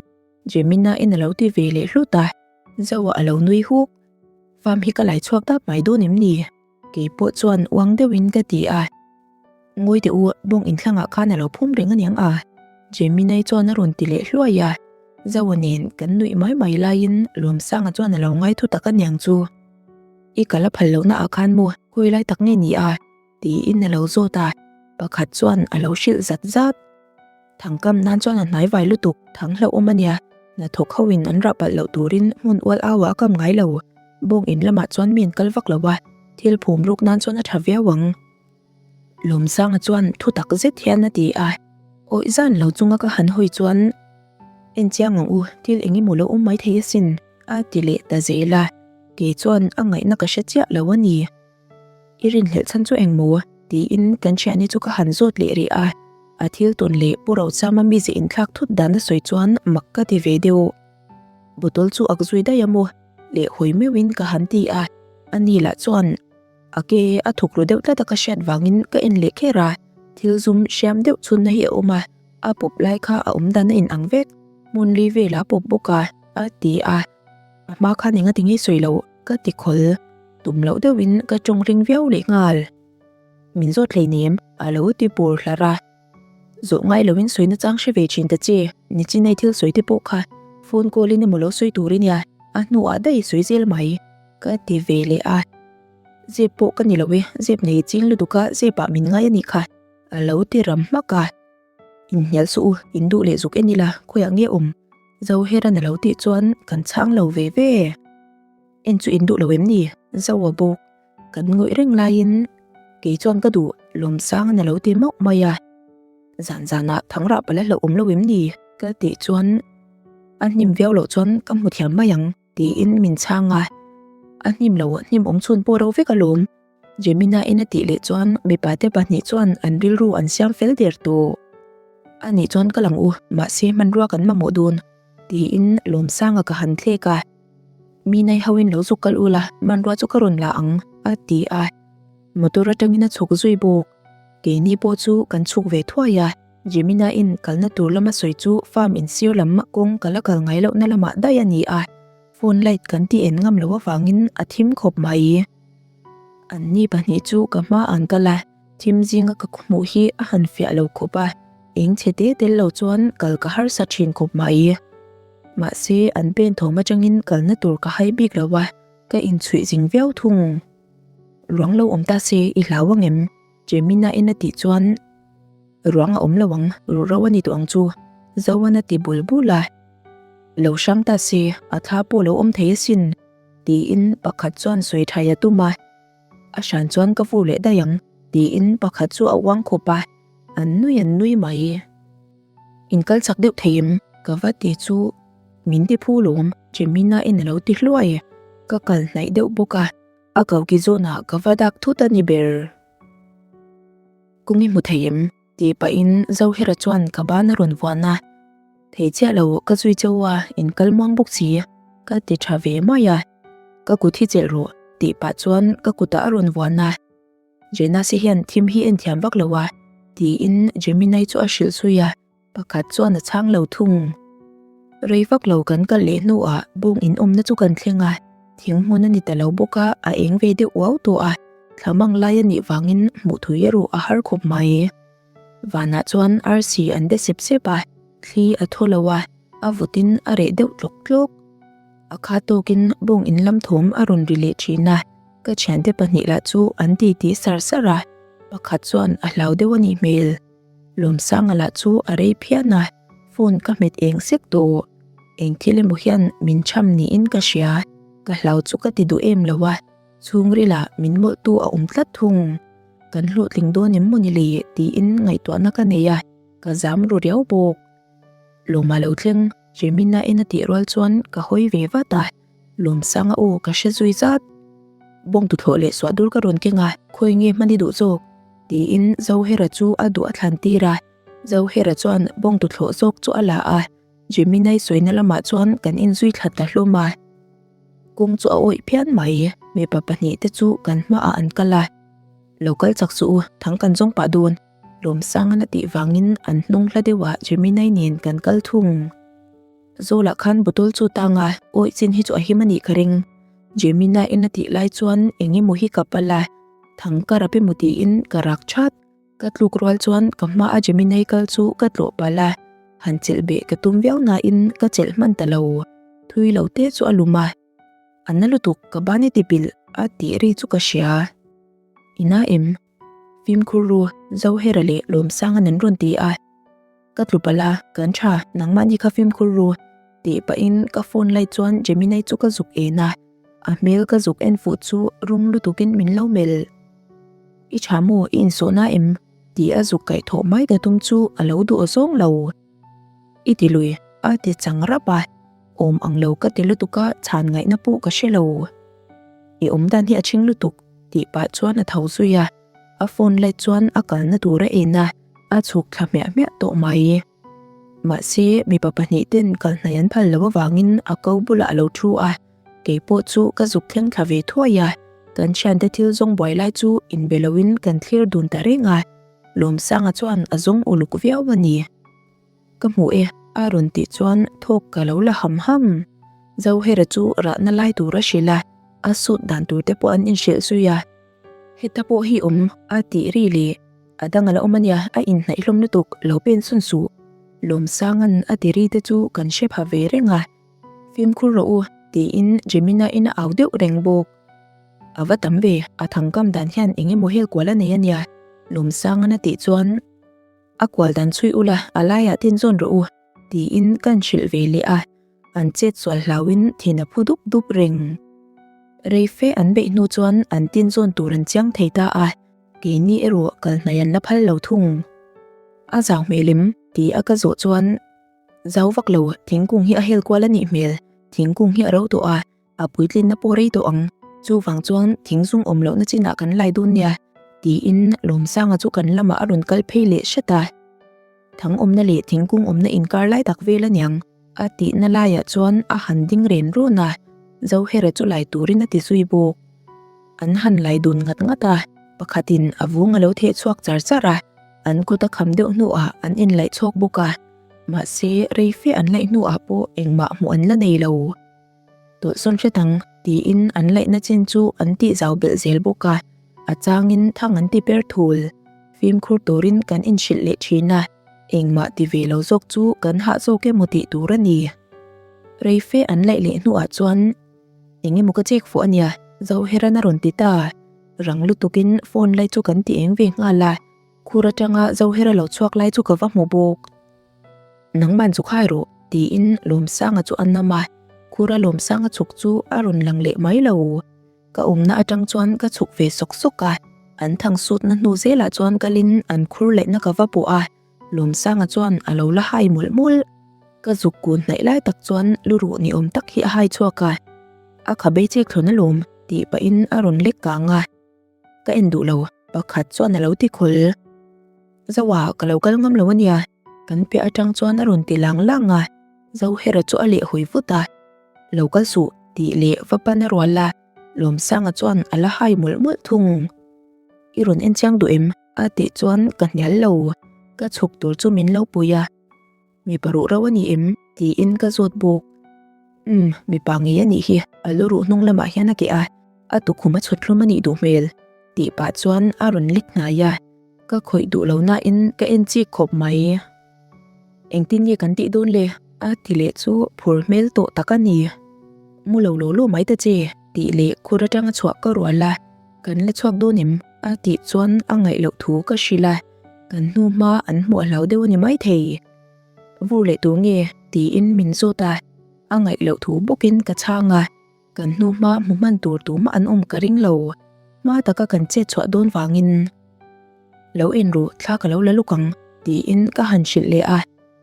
Jemina in a lo ti ve leh hlut a, Zoa a lo nui huk. Farm hi ka lai chhuak dap mai dawn em ni? Kei pawh chuan uang deuhin ka ti a. Ngawi teh u, bawng inthlangah khan a lo phum reng aniang a, Jeminai chuan a rawn ti leh hluai a. Zoa nen kan nuih mai mai laiin Lawmsanga chuan a lo ngai thu tak aniang chu. I kal a phal lohna ah khan maw, khawi lai tak nge ni a? tiin a lo zawt a, pakhat chuan a lo hrilh zat zat. Thangkam nan chuan a hnai vai lutuk, thang hlauhawm a nia. Hnathawk ho in an rah palh loh turin hmun ual au ah a kam ngai lo. Bawng in lamah chuan mi an kal vak lo a, thil phum ruk nan chuan a tha viau ang. Lawmsanga chuan thu tak zet hian a ti a. Awih zan lo chunga ka han hawi chuan, En chiang ang u, thil eng emaw lo awm mai thei asin, a ti leh ta zel a. Kei chuan a ngaihna ka hre chiah lo a ni. I rinhlelh chhan chu eng maw? tiin kan thiani chu ka han zawt leh rih a, a thil tawn leh Pu Rochama mize inthlak thut dan a sawi chuan mak ka ti ve deuh. Bottle chu ak zui daih a maw? leh hawi meuhin ka han ti a, ani lah chuan a ke a thuk ru deuh tlat a ka hriat vangin ka en leh kher a, thil zum hriam deuh chhunna hi a awm a, a pawp lai kha a awm dan a inang vek, hmun li velah a pawp bawk a, a ti a. A hma khan engati nge sawi loh ka ti khawl, tum loh deuhin ka tawng ring viau leh nghal. Min zawt hleinem a lo ti pur hlar a. Zawh ngai loin sawi nachang hre ve thin ta che, nichinai thil sawi te pawh kha phone call in emaw lo sawi tur i nia, a hnuah daih sawi zel mai ka ti ve leh a. Zep pawh ka ni lo e, zep nei ching lutuk a zep ah min ngai a nih kha a lo ti ram hmak a. Inhnial suh u, in duh leh zuk en ila, khawiah nge awm? Zoheran a lo tih chuan kan chhang lo ve ve. En chu in duh lo em ni? Zoa bawk. Kan ngawih reng laiin kei chuan ka duh Lawmsangan a lo ti mauh mai a. Zan zanah thangrah pala hlauh awm lo em ni? Ka tih chuan a hnim viau loh chuan ka hmu thiam mai ang tiin min chhang a. A hnim lo, hnim awm chhun pawh ro vek alawm. Jemina in a tih leh chuan mipa te pahnih chuan an rilru an siam fel der tawh. A nih chuan ka lang u, mahse hmanrua kan mamawh dawn, tiin Lawmsanga ka han thlek a. Mi nei hoin lo zuk kal ula, hmanrua chu ka rawn la ang, a ti a. Motor atangin a chhuk zui bawk. Keini pawh chu kan chhuk ve thuai a. Jemina in kalna tur lama sawi chu farm in sir lam kawng ka la kal ngai lohna lamah daih a ni a. Phone light kan ti en ngam loh avangin a thim khawp mai. Anni pahnih chu ka hma an kal a, thim zinga ka khawhmuh hi a han fiah lo khawp a, eng chhe te tel lo chuan kal ka harsa thin khawp mai. Mahse, an pen thawm atangin kalna tur ka hai bik lo a, ka inchhuih zing viau thung. Ruang lo awm ta se i hlau ang em? Jemina in a tih chuan ruang a awm lo ang, ruhro a ni tawh ang chu, Zoan a ti bul bul a. Lo hrang ta se, a thla pawh lo awm thei asin. Tiin pakhat chuan sawi thai a tum a, a hran chuan ka vur leh daih ang tiin pakhat chu a uang khawp a, an nui an nui mai. In kal chak deuh thei em? Ka va ti chu min ti phu lawm, Jemina in a lo ti hluai. Ka kal hnaih deuh bawk a, a koki zawnah ka va dak thut a ni ber. Kawng i hmu thei em? Tih pahin Zohera chuan ka ban a rawn vuan a, Thei chiah lo, ka zui cheu a, in kal muang bawk si, ka ti tha ve mai a, ka kut hi chelh rawh, tih pah chuan ka kutah a rawn vuan a, Jenasi hian thim hi en thiam vak lo a, tiin Jeminai chu a hrilh zui a. Pakhat chuan a chhang lo thung. Rei vak lo kan kal leh hnuah bawng in awmna chu kan thleng a, thing hmun a ni ta lo bawk a, a eng ve deuh uau tawh a, thla mang lai a nih vangin hmuh thui erawh a har khawp mai. Vanah chuan arsi an de sep sep a, thli a thaw lo a, a vawtin a reh deuh tlawk tlawk. A kha tawkin bawng in lam thawm a rawn ri leh thin a, ka thiante pahnih lah chu an titi sar sar a, pakhat chuan a hlau deuh a nih hmel. Lawmsanga lah chu a rei phian a, phone ka hmet eng sek tawh. Eng thil emaw hian min cham niin ka hria, ka hlau chu ka ti duh em lo a, chhungrilah min mawlhtu a awm tlat thung. Kan hlawhtling dawn em maw ni le tiin ngaihtuahna ka nei a, ka zam ru riau bawk. Lawma lo thleng, Jemina en a tih rual chuan ka hawi ve vat a, Lawmsanga aw ka hre zui zat. Bawng tuthlawh leh suah dur ka rawn keng a, khawi nge hman i duh zawk? Tiin Zohera chu a duh a thlan tir a. Zohera chuan bawng tuthlawh zawk chu a la a, Gemini sawina lamah chuan kan inzui thla ta hlawm a. Kawng chu a awih phian mai, mipa pahnihte chu kan hmaah an kal a. Lo kal chak suh u, thang kan zawng pah dawn. Lawmsanga na tih vangin an hnung hla deuhah Gemini nen kan kal thung. Zawlah khan bottle chu tang a, awih chin hi chu a him a nih ka ring. Gemini in a tih lai chuan eng emaw hi ka pal a, thang ka rap emaw tiin ka rak that. Ka tluk rual chuan ka hma a Gemini kal chu ka tlawh palh a, han chelh beh ka tum viau nain ka chelh hman ta lo. Thui lo te chu a lum a. A na lutuk ka ban i ti pilh a tih ri chu ka hria. I na em? Fimkhur ru, Zohera leh Lawmsanga'n an rawn ti a. Ka tlu palh a, kan tha, nangmahni kha fimkhur ru tih pahin ka phone light chuan Gemini chu ka zuk en a, a hmel ka zuk en fuh chu rum lutukin min lo melh. I tha maw, i insawhna em? tih a zuk kaih thawh mai ka tum chu a lo duh zawng lo. I ti lui, a ti chang rap a, awm ang lo ka ti lutuk a, chhan ngaihna pawh ka hre lo. I awm dan hi a chhing lutuk, tih pah chuan a tho zui a, a phone light chuan a kalna tur a en a, a chhuk thla hmiah hmiah tawh mai. Mahse, mipa pahnih ten kal hnaih an phal loh avangin a ko bulah a lo thu a, kei pawh chu ka zuk thleng thla ve thuai a, kan thiante thil zawng buai lai chu inbe loin kan thlir dun ta reng a, Lawmsanga chuan a zawng uluk viau a ni. Ka hmu e, a rawn tih chuan thawk ka lo la ham ham. Zohera chu rahna lai tur a hrilh a, a sut dan tur te pawh an inhrilh zui a. Heta pawh hi awm a tih ri leh a dang a la awm a nia, a inhnaih hlawm lutuk, lo pen sawn suh. Lawmsanga'n a ti ri te chu kan hre pha ve reng a, Fimkhur rawh u, tiin Jemina-in a au deuh reng bawk. A va tam ve, a thangkam dan hian eng emaw hel kual a nei a nia, Lawmsanga'n a tih chuan A kual dan chhui ula, a laiah tin zawn rawh u, tiin kan hrilh ve leh a, an chet sual hlauin thin a phu dup dup reng. Rei fe an beih hnu chuan an tin zawn tur an chiang thei ta a, keini erawh kal hnaih an la phal lo thung. A zau hmel em? ti a ka zawh chuan, Zau vak lo, thingkung hi a hel kual a nih hmel, thingkung hi a ro tawh a, A puitlinna pawh rei tawh ang, chuvang chuan thingzung awm lohna chinah kan lai dawn nia, tiin Lawmsanga chu kan lamah a rawn kal phei leh hret a. Thang awmna leh thingkung awmna inkar lai tak vel aniang, a tihna laiah chuan a han ding ren rawn a, Zohera chu lai turin a ti zui bawk. An han lai dun ngat ngat a, pakhatin a vung a lo theh chhuak char char a, an kut a kham deuh hnuah an inlaih chhawk bawk a, mahse rei fe an laih hnuah pawh engmah hmuh an la nei lo. Tawlhsawn hret ang, tiin an laihna chin chu an tih zau belh zel bawk a, a changin thang an ti per thul. Fimkhur turin kan inhrilh leh thin a, engmah ti ve lo zawk chu kan hah zawk emaw tih tur a ni. Rei fe an laih leh hnuah chuan, Eng emaw ka chek fuh a nia, Zoheran a rawn ti ta. Rang lutukin phone lai chu kan ti eng ve nghal a, khur atanga Zohera lo chhuak lai chu ka va hmu bawk. Nangman chu khai rawh, tiin Lawmsanga chu a nam a, Khura Lawmsanga chhuk chu a rawn lang leh mai lo. Ka awmna atang chuan ka chhuk ve sawk sawk a, an thang sutna hnu zelah chuan kalin an khur lehna ka va pawh a, Lawmsanga chuan a lo la hai mawlh mawlh. Ka zuk kun hnaih lai tak chuan luruh ni awm tak hi a hai chhuak a, A kha bei chek thlawn alawm, tih pahin a rawn lek kang a. Ka en duh lo, pakhat chuan a lo ti khawl. Zoa, ka lo kal ngam lo ania, kan piah atang chuan a rawn ti lang lang a, Zohera chu a leh hawi vut a. Lo kal suh, tih leh va pan a rual a, Lawmsanga chuan a la hai mawlh mawlh thung. I rawn en chiang duh em? a tih chuan ka hnial lo, ka chhuk tur chu min lo pui a. Mipa ruh rauh a ni em? tiin ka zawt bawk. Umm, mipa ngei a nih hi, a lu ruh hnung lamah hian a keh a, a tukhum a chhut hlum a nih duh hmel, tih pah chuan a rawn lek hnai a, ka khawih duh lo nain ka en chik khawp mai. Engtin nge kan tih dawn le? a ti leh chu phur hmel tawh tak a ni. Mu lo law law mai ta che, tih leh khur atanga chhuah ka rual a, Kan la chhuak dawn em? a tih chuan a ngaih loh thu ka hrilh a, kan hnu hma an hmuh a hlau deuh a ni maithei. Vur leh tur nge? tiin min zawt a, a ngaih loh thu bawkin ka chhang a, kan hnu hma hmu hman tur tumah an awm ka ring lo, hma taka kan chet chhuah dawn vangin. Lo en ru, thla ka lo la luk ang, tiin ka han hrilh leh a,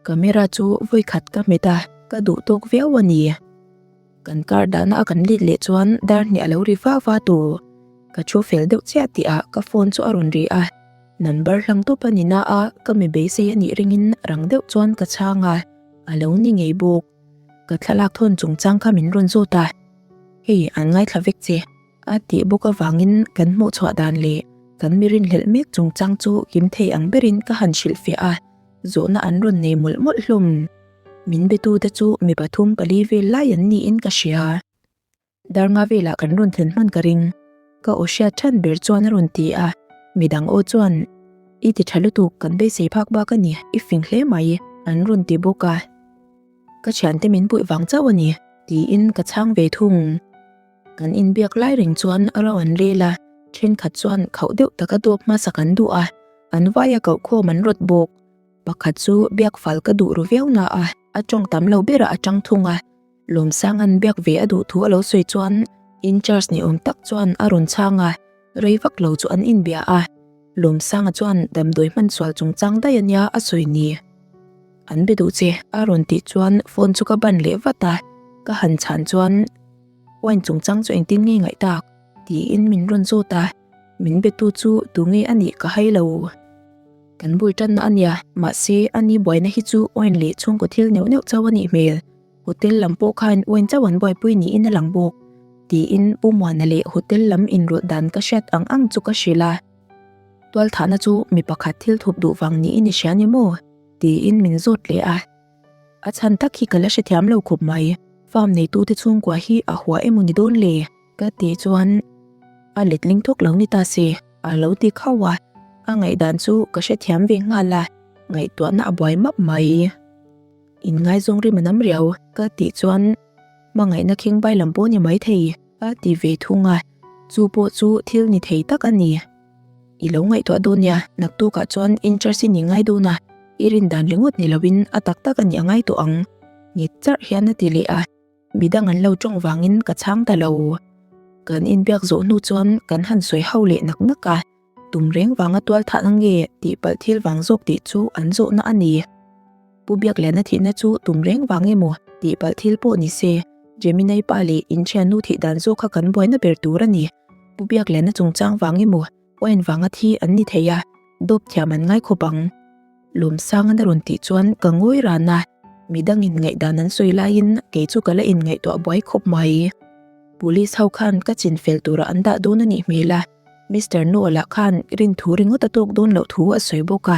camera chu vawikhat ka hmet a, ka duh tawk viau a ni. Kan car dahna a kan lit leh chuan dar hnih a lo ri va va tur. Ka thu fel deuh chiah tih ah ka phone chu a rawn ri a. Number hlang tawp a ni na a, ka mi beisei a nih ringin rang deuh chuan ka chhang a, a lo ni ngei bawk. Ka thlalak thawn chungchang kha min rawn zawt a, hei an ngaithla vek che a tih bawk avangin kan hmuh chhuah dan leh kan mi rinhlelh mek chungchang chu kim thei ang berin ka han hrilhfiah a, zawhna an rawn nei mawlh mawlh hlawm. Min betute chu mi pathum pali vel lai an niin ka hria. Darnga velah kan rawn thlen hman ka ring. Ka aw hriat than ber chuan a rawn ti a, midang aw chuan, I ti tha lutuk, kan beisei phak bak a ni, i fing hle mai, an rawn ti bawk a. Ka thiante min puih vang chauh a ni, tiin ka chhang ve thung. Kan inbiak lai reng chuan ro an rel a, thenkhat chuan khauh deuh taka dawp hmasa kan duh a, an vaia koh khawm an rawt bawk. Pakhat chu biak fal ka duh ru viau na a, a tawng tam lo berah a tang thung a. Lawmsanga'n biak ve a duh thu a lo sawi chuan in-charge ni awm tak chuan a rawn chhang a, rei vak lo chu an inbia a. Lawmsanga chuan damdawi hman sual chungchang daih a nia a sawi ni. An be duh che a rawn tih chuan phone chu ka ban leh vat a, ka han chhan chuan wine chungchang chu engtin nge ngaih tak? tiin min rawn zawt a, min betu chu tunge a nih ka hai lo. Kan bul tanna a nia, mahse a ni buaina hi chu wine leh chhungkaw thil neuh neuh chauh a nih hmel. Hotel lam pawh khan wine chauh an buaipui niin a lang bawk, tiin Pu Muana leh hotel lam inrawlh dan ka hriat ang ang chu ka hrilh a. Tualthahna chu mi pakhat thil thup duh vang niin i hria ni maw? tiin min zawt leh a. A chhan tak hi ka la hrethiam lo khawp mai, farm neitute chhungkua hi a hua emaw ni dawn le? Ka tih chuan a letling thawk lo ni ta si, a lo ti khauh a, a ngaihdan chu ka hrethiam ve nghal a, ngaihtuahna a buai map mai. Inngaizawng rim a nam riau ka tih chuan hmangaihna khingbai lam pawh ni maithei a ti ve thung a, chu pawh chu thil ni thei tak a ni. I lo ngaihtuah dawn nia, naktukah chuan interest i ni ngai dawn a, i rin dan ringawt ni loin a tak tak a nih a ngai tawh ang, nghet charh hian a ti leh a. Midang an lo tawng vangin ka chhang ta lo. Kan inbiak zawh hnu chuan kan han sawi ho leh nak nak a, tum reng vanga tual thah na nge tih palh thil vang zawk tih chu an zawhna a ni. Pu Biakliana thihna chu tum reng vang emaw tih palh thil pawh ni se, Gemini pa leh inthiannu thih dan zawk kha kan buaina ber tur a ni. Pu Biakliana chungchang vang emaw Oen vanga thi an ni thei a, dawp thiam an ngai khawp ang. Lawmsangan a rawn tih chuan ka ngawi ran a, midangin ngaihdan an sawi laiin kei chu ka la inngaihtuah buai khawp mai. Police ho khan ka chin fel tura an dah dawn a nih hmel a, Mister Noah khan rin thu ringawt a tawk dawn loh thu a sawi bawk a,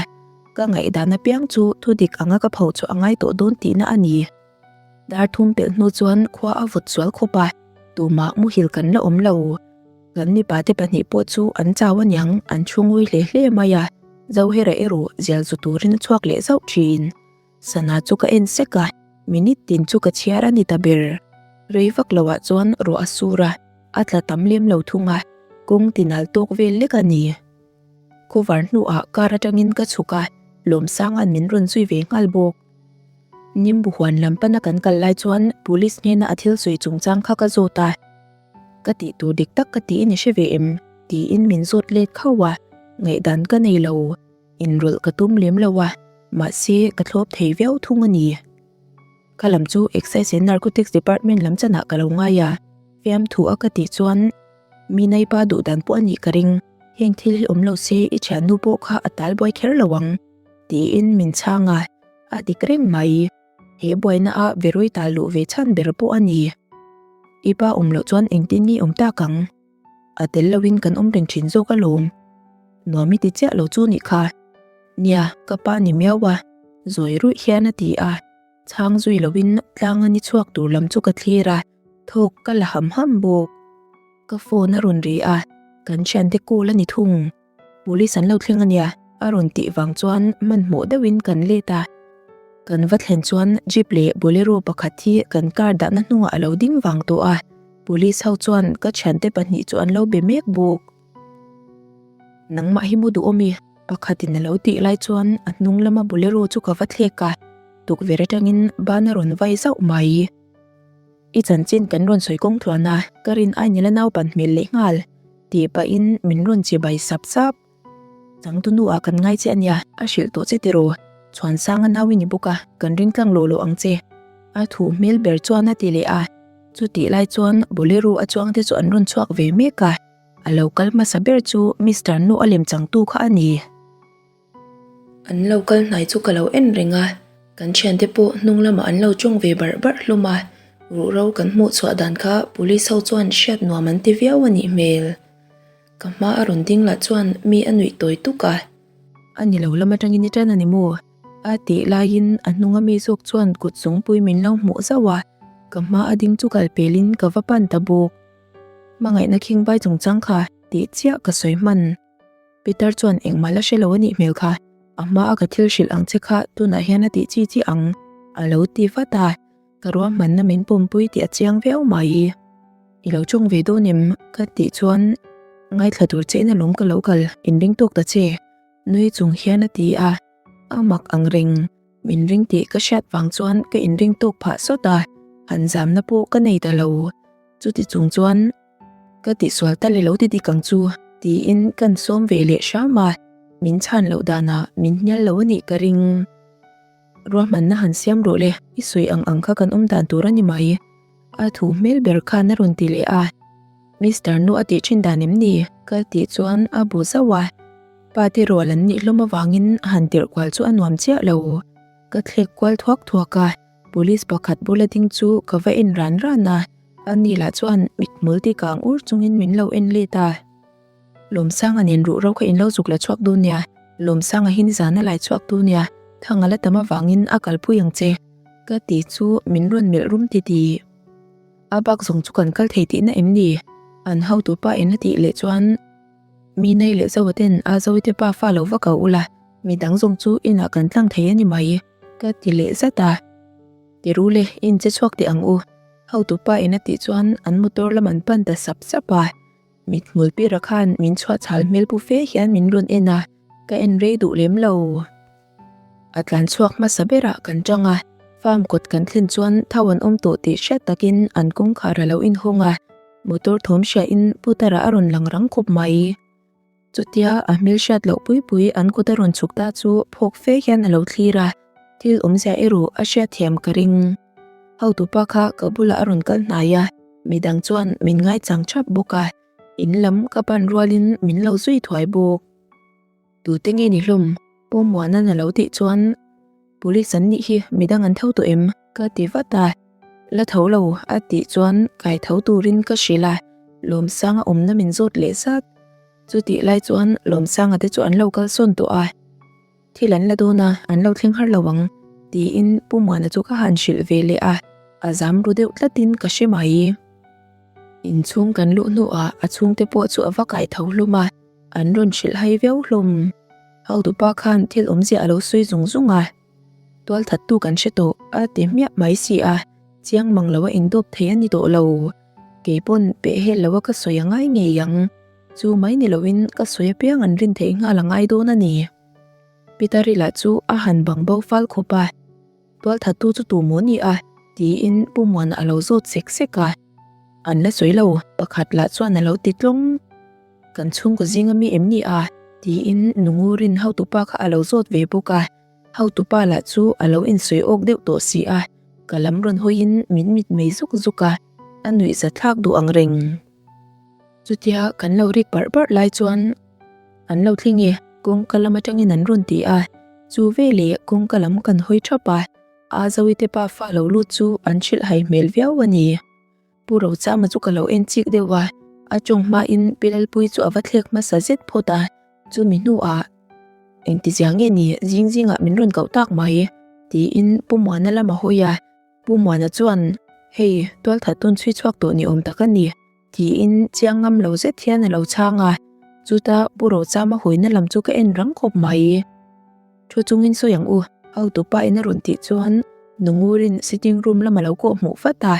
ka ngaihdan apiang chu thudik anga ka pho chu a ngai tawh dawn tihna a ni. Dar thum pelh hnu chuan khua a vawt sual khawp a, tumah muhil kan la awm lo. Kan mipa te pahnih pawh chu an chau aniang an thu ngawi hle hle mai a, Zohera erawh zial zu turin a chhuak leh zauh thin. Sana chu ka en sek a, minute tin chu ka chhiar a ni ta ber. Rei vak loah chuan ruah a sur a, a tla tam lem lo thung a, kawng tinal tawk vel lek a ni. Khawvar hnuah car atangin ka chhuk a, Lawmsanga'n min rawn zui ve nghal bawk. Nimbu huan lam pana kan kal lai chuan police hnena a thil sawi chungchang kha ka zawt a, Ka tih tur dik tak ka tiin i hre ve em? tiin min zawt let khauh a, ngaihdan ka nei lo, inrawlh ka tum lem lo a, mahse ka thlawp thei viau thung a ni. Ka lam chu Excise and Narcotics Department lam chanah ka lo ngai a, fiamthu a ka tih chuan mi naipa duh dan pawh a nih ka ring, heng thil hi awm lo se i thiannu pawh kha a talbuai kher lo ang, tiin min chhang a. A dik reng mai. He buaina a Veroi tal luh ve chhan ber pawh a ni. I pa awm loh chuan engtin nge awm tak ang? A tel loin kan awm reng thin zawk alawm. Nuam i ti chiah lo chu nih kha. Nia, ka pa ni miau a, zawi ruih hian a ti a. Chhang zui loin tlanga ni chhuak tur lam chu ka thlir a, thawk ka la ham ham bawk. Ka phone a rawn ri a, kan thiante call a ni thung. Police an lo thleng ania a rawn tih vang chuan hmanhmawh deuhin kan let a. Kan va thlen chuan jeep leh bolero pakhat hi kan car dahna hnungah a lo ding vang tawh a, police ho chuan ka thiante pahnih chu an lo be mek bawk. Nangmah hi mu duh awm i? Pakhatin a lo tih lai chuan a hnung lama bolero chu ka va thlek a, tukverh atangin ban a rawn vai zauh mai. I chanchin kan rawn sawi kawng tluan a, ka rin ai nila naupan hmel leh nghal. Tih pahin min rawn che bai sap sap. Changtu nu ah kan ngai che ania, a hrilh tawh che tiraw? Chhuansanga nau i ni bawk a, kan ring tlang lawh lawh ang che. A thuh hmel ber chuan a ti leh a. Chutih lai chuan Bolero a chuang te chu an rawn chhuak ve mek a, a lo kal hmasa ber chu Mister Nu a lem changtu kha a ni. An lo kal hnai chu ka lo en reng a, kan thiante pawh hnung lamah an lo tawng ve barh barh hlawm a, ruhro kan hmuh chhuah dan kha police ho chuan hriat nuam an ti viau a nih hmel. Ka hma a rawn ding lah chuan mi a nuih tawi tuk a. A ni lo lam atangin i tan a ni maw? A tih laiin a hnunga mi zawk chuan kut zungpui min lo hmuh zauh a, ka hma a ding chu kal pelin ka va pan ta bawk. Hmangaihna khingbai chungchang kha tih chiah ka sawi hman. Peter chuan engmah la hre lo a nih hmel kha, a hma a ka thil hrilh ang che kha tunah hian a tih chi chi ang a lo ti vat a, ka ruahmanna min pawmpui tih a chiang viau mai. I lo tawng ve dawn em? Ka tih chuan ngaithla tur che in alawm ka lo kal, inring tawk ta che nui chung hian a ti a, a mak ang reng. Min ring tih ka hriat vang chuan ka inring tawk phah sawt a, han zamna pawh ka nei ta lo. Chuti chung chuan Ka tihsual tal i lo ti dik ang chu tiin kan sawm ve leh hram a, min chhan loh danah min hnial lo a nih ka ring. Ruahmanna han siam rawh le, i sawi ang ang kha kan awm dan tur a ni mai. A thu hmel ber khan a rawn ti leh a, Mister nu a tih thin dan em ni? Ka tih chuan a bu zauh a, pa te rual an nih hlawm avangin han tirh kual chu a nuam chiah lo. Ka thlek kual thuak thuak a, police pakhat bula ding chu ka va en ran ran a. Ani lah chuan mithmul ti kang ur chungin min lo en let a. Lawmsanga nen ruh ro kha in lo zuk la chhuak dawn nia, Lawmsanga hi nizan a lai chhuak tu nia, thang a la tam avangin a kalpui ang che. Ka ti chu min rawn melh rum ti ti. A bak zawng chu kan kal thei tihna em ni? An hotu pa in a tih leh chuan mi nei leh Zoa ten a Zoite pa fa lo va ko ula, midang zawng chu inah kan tlang thei a ni mai, ka ti leh zat a. Tirule, in che chhuak teh ang u. Hotupa in a tih chuan an motor lam an pan ta sap sap a, mithmul pira khan min chhuah chhal hmel pu fe hian min rawn en a, ka en rei duh lem lo. A tlan chhuak hmasa berah kan tang a, farm kawt kan thlen chuan thau an awm tawh tih hriat takin an kawngkhar a lo inhawng a, motor thawm hriain Putara a rawn lang rang khawp mai. Chutia a hmel hriat loh pui pui an kut a rawn chhuk ta chu phawk fe hian a lo thlir a, thil awmzia erawh a hriatthiam ka ring. Hotupa kha ka bulah a rawn kal hnai a, midang chuan min ngaichang thap bawk a, in lam ka pan rualin min lo zui thuai bawk. Tute nge ni hlawm? Pu Muana'n a lo tih chuan Police an nih hi midang an tho tawh em? Ka ti vat a, La tho lo a tih chuan kai tho turin ka hrilh a, Lawmsanga awmna min zawt leh zat. Chutih lai chuan Lawmsanga te chu an lo kal sawn tawh a, thil an la dawn a, an lo thleng har lo ang tiin Pu Muana chu ka han hrilh ve leh a, a zam ru deuh tlatin ka hre mai. Inchhung kan luh hnuah a chhungte pawh chu a va kai tho hlawm a, an rawn hrilh hai viau hlawm. Hotupa khan thil awmzia a lo sawi zung zung a. Tualthattu kan hre tawh a ti hmiah mai si a, chiang mang loa indawp thei a ni tawh lo. Kei pawn pehhel loa ka sawi a ngai ngei ang. Chu mai ni loin ka sawi apiang an rin theih nghal a ngai dawn a ni. Pitari lah chu a han bang bo fal khawp a, Tualthattu chu tu maw ni a? tiin Pu Muana a lo zawt sek sek a. An la sawi lo, pakhat lah chuan a lo ti tlawng. Kan chhungkaw zinga mi em ni a? tiin Nungurin hotupa kha a lo zawt ve bawk a. Hotupa lah chu a lo insawi awk deuh tawh si a, ka lam rawn hawiin min mit mei zuk zuk a, a nuihza thlak duh ang reng. Chutia kan lo rik barh barh lai chuan an lo thleng e, kawngka lam atangin an rawn ti a, chu veleh kawngka lam kan hawi thap a, Azoite pa fa lo lut chu an hrilh hai hmel viau a ni. Pu Rochama chu ka lo en chik deuh a, a tawng hmain Pi Lalpuii chu a va thlek hmasa zet phawt a, chumi hnuah Engtizia nge ni zing zingah min rawn koh tak mai? tiin Pu Muana lam a hawi a, Pu Muana chuan Hei, tualthat tun chhui chhuak tawh ni awm tak a ni tiin chiang ngam lo zet hian a lo chhang a, chuta Pu Rochama hawina lam chu ka en rang khawp mai. Thu chungin sawi ang u, hotupa in a rawn tih chuan Nungurin sitting room lam a lo kawh hmuh vat a.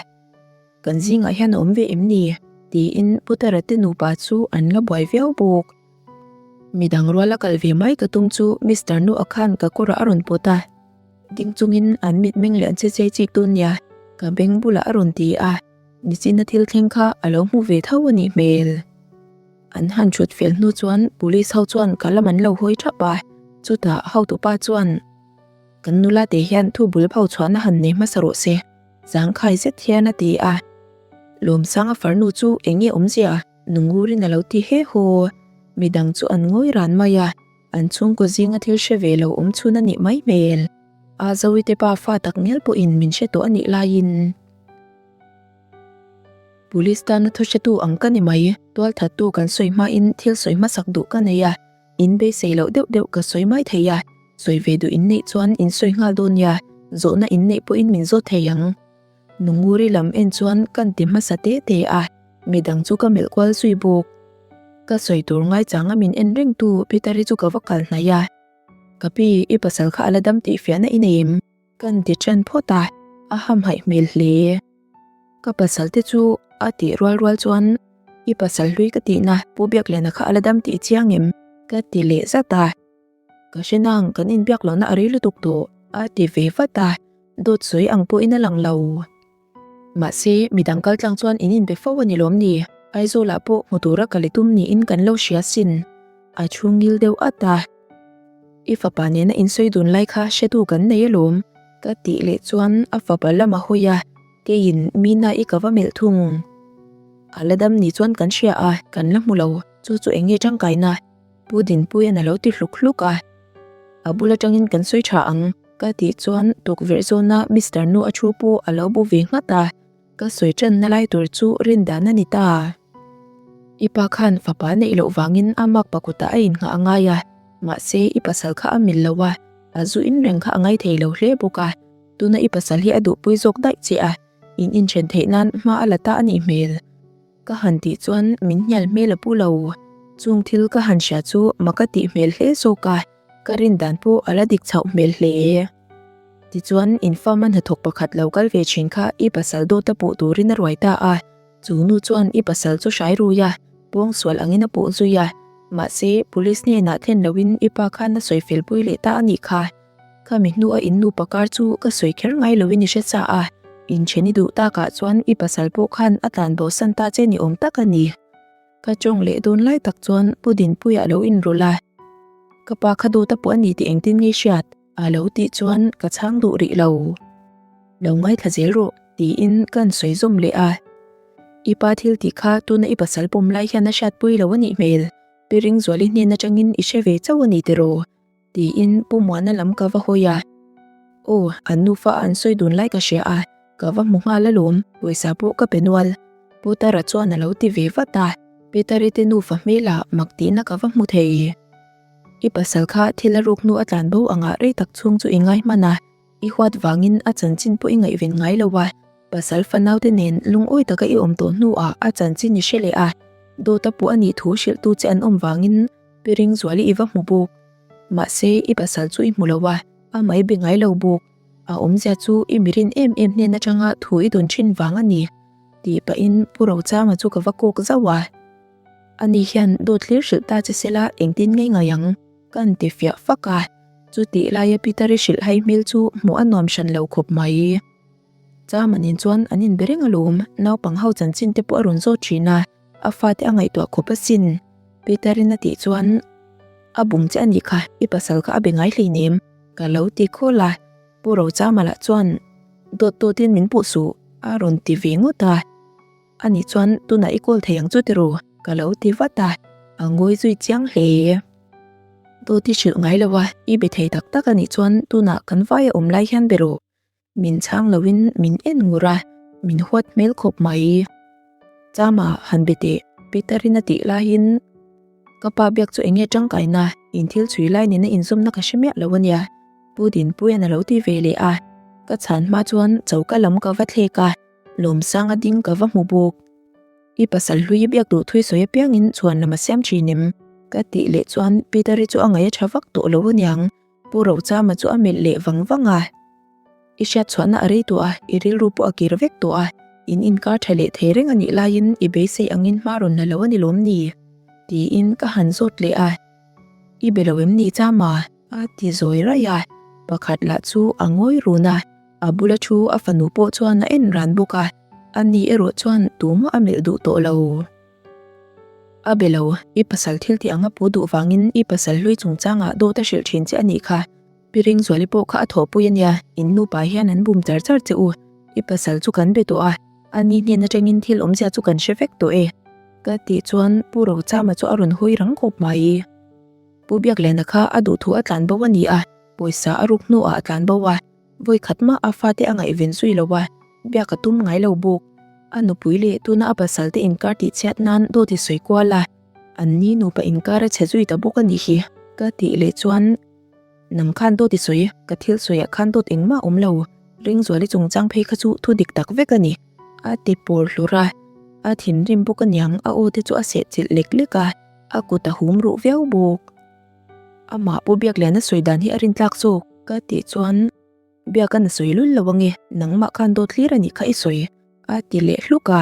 Kan zingah hian a awm ve em ni? tiin Putara te nupa chu an la buai viau bawk. Midang ruala kal ve mai ka tum chu Mister Nuh-a khan ka kawrah a rawn pawt a. Ding chungin an mitmeng leh an che chei chik dawn nia, ka beng bulah a rawn ti a. Nichina thil thleng kha a lo hmu ve tho a nih hmel. An han thut fel hnu chuan police ho chuan ka lam an lo hawi thap a, chutah hotupa chuan kan nula te hian thu bul pho chhuahna han nei hmasa rawh se, zangkhai zet hian a ti a. Lawmsanga farnu chu eng nge awmzia? Nungurin a lo ti he haw. Midang chu an ngawi ran mai a. An chhungkaw zinga thil hre ve lo awm chhun a nih mai hmel. A Zoite pa fa tak ngial pawhin min hre tawh a nih laiin Police tana thu hretu ang ka ni mai. Tualthattu kan sawi hmain thil sawi hmasak duh ka nei a, in beisei loh deuh deuh ka sawi mai thei a, sawi ve duh in neih chuan in sawi nghal dawn nia, zawhna in neih pawhin min zawt thei ang. Nunguri lam en chuan kan ti hmasa te te a, midang chu ka melh kual zui bawk. Ka sawi tur ngaichanga min en rengtu Peter-i chu ka va kal hnaih a. Ka pi, i pasal kha a la dam tih fiahna i nei em? Kan ti ṭan phawt a, a hamhaih hmel hle. Ka pasal te chu a tih rual rual chuan i pasal hlui ka tihna Pu Biakliana kha a la dam tih chiang em? Ka ti leh zat a. Ka hre nang, kan inbiak lohna a rei lutuk tawh, a ti ve vat a, dawt sawi ang pawhin a lang lo. Mahse, midang kal tlang chuan in inbe fo a ni lawm ni? Aizawlah pawh hmu tura ka li tum niin kan lo hria sin. A chhung ngil deuh at a. I fapa nena insawi dun lai kha hretu kan nei alawm, ka tih leh chuan a fapa lam a hawi a, keiin Mina i ka va melh thung. A la dam ni chuan kan hria a, kan la hmu lo, chu chu eng nge tangkaina? Pu Dinpuia'n a lo ti hluk hluk a. A bul atangin kan sawi tha ang. Ka tih chuan tukverh zawna Mister Nu a thu pawh a lo bu ve nghat a, ka sawi tanna lai tur chu rin dan a ni ta. I pa khan fapa neih loh vangin a mak pakutah a innghah a ngai a, mahse i pasal kha a mil lo a, a zu in reng kha a ngai thei lo hle bawk a, tuna i pasal hi a duhpui zawk daih che a, in inthen theih nan hma a la ta a nih hmel. Ka han tih chuan min hnial hmel a pu lo. Chung thil ka han hria chu mak a tih hmel hle zawk a. Ka rin dan pawh a la dik chhoh hmel hle. Tichuan, in farm a hnathawk pakhat lo kal ve thin kha i pasal dawt a puh turin a ruai ta a. Chu nu chuan i pasal chu hrai rui a, pawngsual angin a puh zui a. Mahse, police hnenah thlen loin i pa khan a sawi fel pui leh ta a nih kha. Khami hnua in nupa kar chu ka sawi kher ngai loin i hre sa a. Inthen i duh takah chuan i pasal pawh khan a tlan bosan ta che ni awm tak a ni. Ka tawng leh dawn lai tak chuan Pu Dinpuia a lo inrawlh a, Ka pa kha dawt a pawh a ni tih engtin nge hriat? A lo tih chuan ka chhang duh rih lo. Lo ngaithla zel rawh tiin ka han sawi zawm leh a. I pa thil tih kha tuna i pasal pawm lai hian a hriatpui lo a nih hmel. Pi Ringzuali hnen atangin i hre ve chauh a ni tiraw? Tiin Pu Muana lam ka va hawi a. Aw, an nufa an sawi dun lai ka hria a, ka va hmu nghal alawm, pawisa pawh ka pe nual. Pu Tara chuan a lo ti ve vat a, Peter-i te nufa hmelah mak tihna ka va hmu thei. I pasal kha thil a ruk hnu a tlan bo angah rei tak chhung chu i ngai hman a, I huat vangin a chanchin pawh i ngaihven ngai lo a, pasal fanaute nen lungawi taka i awm tawh hnuah a chanchin i hre leh a, dawt a puh a nih thu hrilhtu che an awm vangin Piring Zuali i va hmu bawk. Mahse, i pasal chu i hmu lo a, a mai be ngai lo bawk. A awmzia chu i mirin em em hnen atanga thu i dawn thin vang a ni, tih pahin Pu Rochanga chu ka va kawk zauh a. Ani hian dawt hlir hrilh ta che sela engtin ngei ngai ang? Ka han ti fiah fak a, chutih laia Peter-i hrilh hai hmel chu hmuh a nuam hran lo khawp mai. Chama nen chuan an inbe reng alawm, naupang ho chanchin te pawh a rawn zawt thin a, a fate a ngaihtuah khawp asin. Peter-in a tih chuan, A bum che a nih kha, i pasal kha a be ngai hleinem, ka lo ti khawl a. Pu Rochama lah chuan, Dawt dawtin min puh suh, a rawn ti ve ngawt a. Ani chuan tunah i call thei ang chu ti ru, ka lo ti vat a, a ngawi zui chiang hle. Dawt i hrilh ngai lo a, i be thei tak tak anih chuan tunah kan vaia awm lai hian be rawh. Min chhang loin min en ngur a, min huat hmel khawp mai. Chama han be teh, Peter-in a tih laiin ka pa biak chu eng nge tangkaina, in thil chhui lai nena inzawmna ka hre miah lo a nia, Pu Dinpuia'n a lo ti ve leh a, ka chhan hma chuan choka lam ka va thlek a. Lawmsang a ding ka va hmu bawk. I pasal hlui i biak duh thui sawi apiangin chhuan lam a siam thin em? Ka tih leh chuan Peter-i chu a ngaih a tha vak tawh lo aniang. Pu Rochama chu a melh leh vang vang a. I hriat chhuahna a rei tawh a, i rilru pawh a kir vek tawh a. In inkar tha leh thei reng a nih laiin i beisei angin hma rawn la lo a ni lawm ni? Tiin ka han zawt leh a. I be lo em ni Chama? A ti zawi raih a. Pakhat lah chu a ngawi run a. A bula thu a fanu pawh chuan a en ran bawk a, ani erawh chuan tumah a melh duh tawh lo. A be lo, i pasal thil tih anga pu duh vangin i pasal hlui chungchangah dawt a hrilh thin che a nih kha. Pi Ringzuali pawh kha a thawhpui a nia, in nupa hian an bum char char che u. I pasal chu kan be tawh a, ani hnen atangin thil awmzia chu kan hre vek tawh e. Ka tih chuan Pu Rochama chu a rawn hawi rang khawp mai. Pu Biakliana kha a duhthu a tlan bo a ni a, pawisa a ruk hnuah a tlan bo a, vawi khat mah a fate a ngaihven zui lo a, biak a tum ngai lo bawk. A nupui leh tuna a pasal te inkar tihchhiat nan dawt i sawi kual a, an ni nupa inkar a chhe zui ta bawk a nih hi. Ka tih leh chuan Nang khan dawt i sawi, ka thil sawiah khan dawt engmah a awm lo, Ringzuali chungchang phei kha chu thu dik tak vek a ni, a ti pawr hlur a, a thinrim bawk aniang a aw te chu a sehchilh lek lek a. A kut a hum ruh viau bawk. Amah Pu Biakliana sawi dan hi a rintlak zawk ka tih chuan Biakan a sawi lul lo ange, nangmah khan dawt hlir a nih kha i sawi a ti leh hluk a.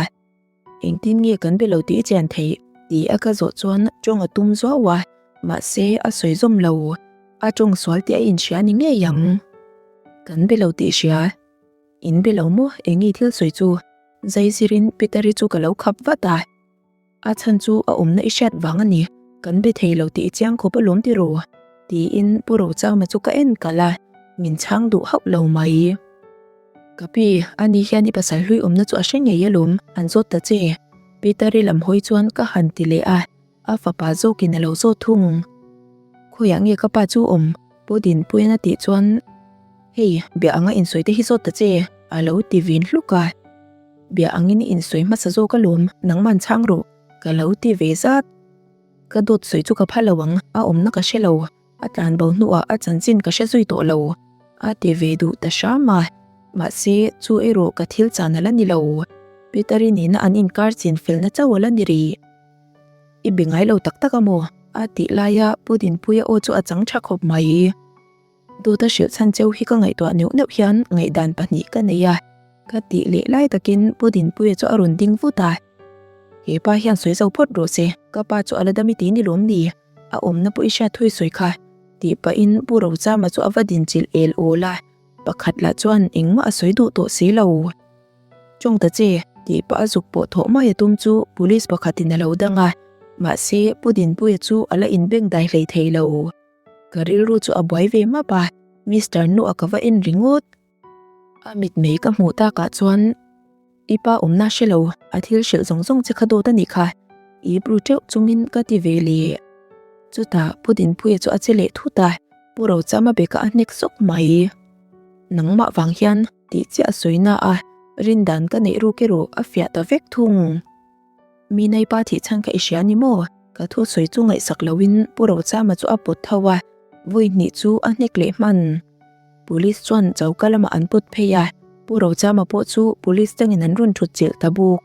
Engtin nge kan be lo tih i chian theih? Ti a ka zawh chuan tawng a tum zuau a, mahse a sawi zawm lo. A tawng sual tih a inhria ni ngei ang. Kan be lo tih hria. In be lo maw eng nge thil sawi chu? Zai zirin Peter-i chu ka lo khap vat a. A chhan chu a awmna i hriat vang a ni, kan be thei lo tih i chiang khawp alawm ti ru, tiin Pu Rochama chu ka en kalh a, min chhang duh hauh lo mai. Ka pi, ani hian i pasal hlui awmna chu a hre ngei alawm, an zawt ta che. Peter-i lam hawi chuan ka han ti leh a, a fapa zawkin a lo zawt thung. Khawiah nge ka pa chu awm? Pu Dinpuian a tih chuan, Hei, bia anga insawi te hi zawt ta che, a lo ti vin hluk a. Bia angin i insawi hmasa zawk alawm, nangman chhang rawh, ka lo ti ve zat. Ka dawt sawi chu ka pha lo ang, a awmna ka hre lo, a tlan bo hnuah a chanchin ka hre zui tawh lo, a ti ve duh ta hram a. Mahse, chu erawh ka thil chan a la ni lo. Peter-i nena an inkar chin felna chauh a la ni rih. I be ngai lo tak tak a maw? a tih laia Pu Dinpuia aw chu a chang tha khawp mai. Dawta hrilh chhan cheu hi ka ngaihtuah neuh neuh hian ngaihdan pahnih ka nei a, ka tih leh lai takin Pu Dinpuia chu a rawn ding vut a. He pa hian sawi zo phawt rawh se, ka pa chu a la dam i ti ni lawm ni? A awmna pawh i hriat thui sawi kha, tih pahin Pu Rochama chu a va dinchilh el awl a, pakhat lah chuan engmah a sawi duh tawh si lo. Tawng ta che, tih pah a zuk pawh thawh mai a tum chu police pakhatin a lo dang a, mahse Pu Dinpuia chu a la inbengdai hlei thei lo. Ka rilru chu a buai ve map a, Mister Nuh-a ka va en ringawt. A mitmei ka hmuh takah chuan i pa awmna hre lo, a thil hrilh zawng zawng che kha dawt a nih kha, ip ru teuh chungin ka ti ve leh. Chutah Pu Dinpuia chu a che leh thut a, Pu Rochama bekah a hnek sawk mai. Nangmah vang hian tih chiah a sawi na a, rindan ka neih ruk erawh a fiah ta vek thung. Mi naipa thih chhan kha i hria ni maw? Ka thu sawi chu ngaihsak loin Pu Rochama chu a pawt tho a, vawi hnih chu a hnek leh hman. Police chuan choka lamah an pawt phei a, Pu Rochama pawh chu police tangin an rawn thut chilh ta bawk.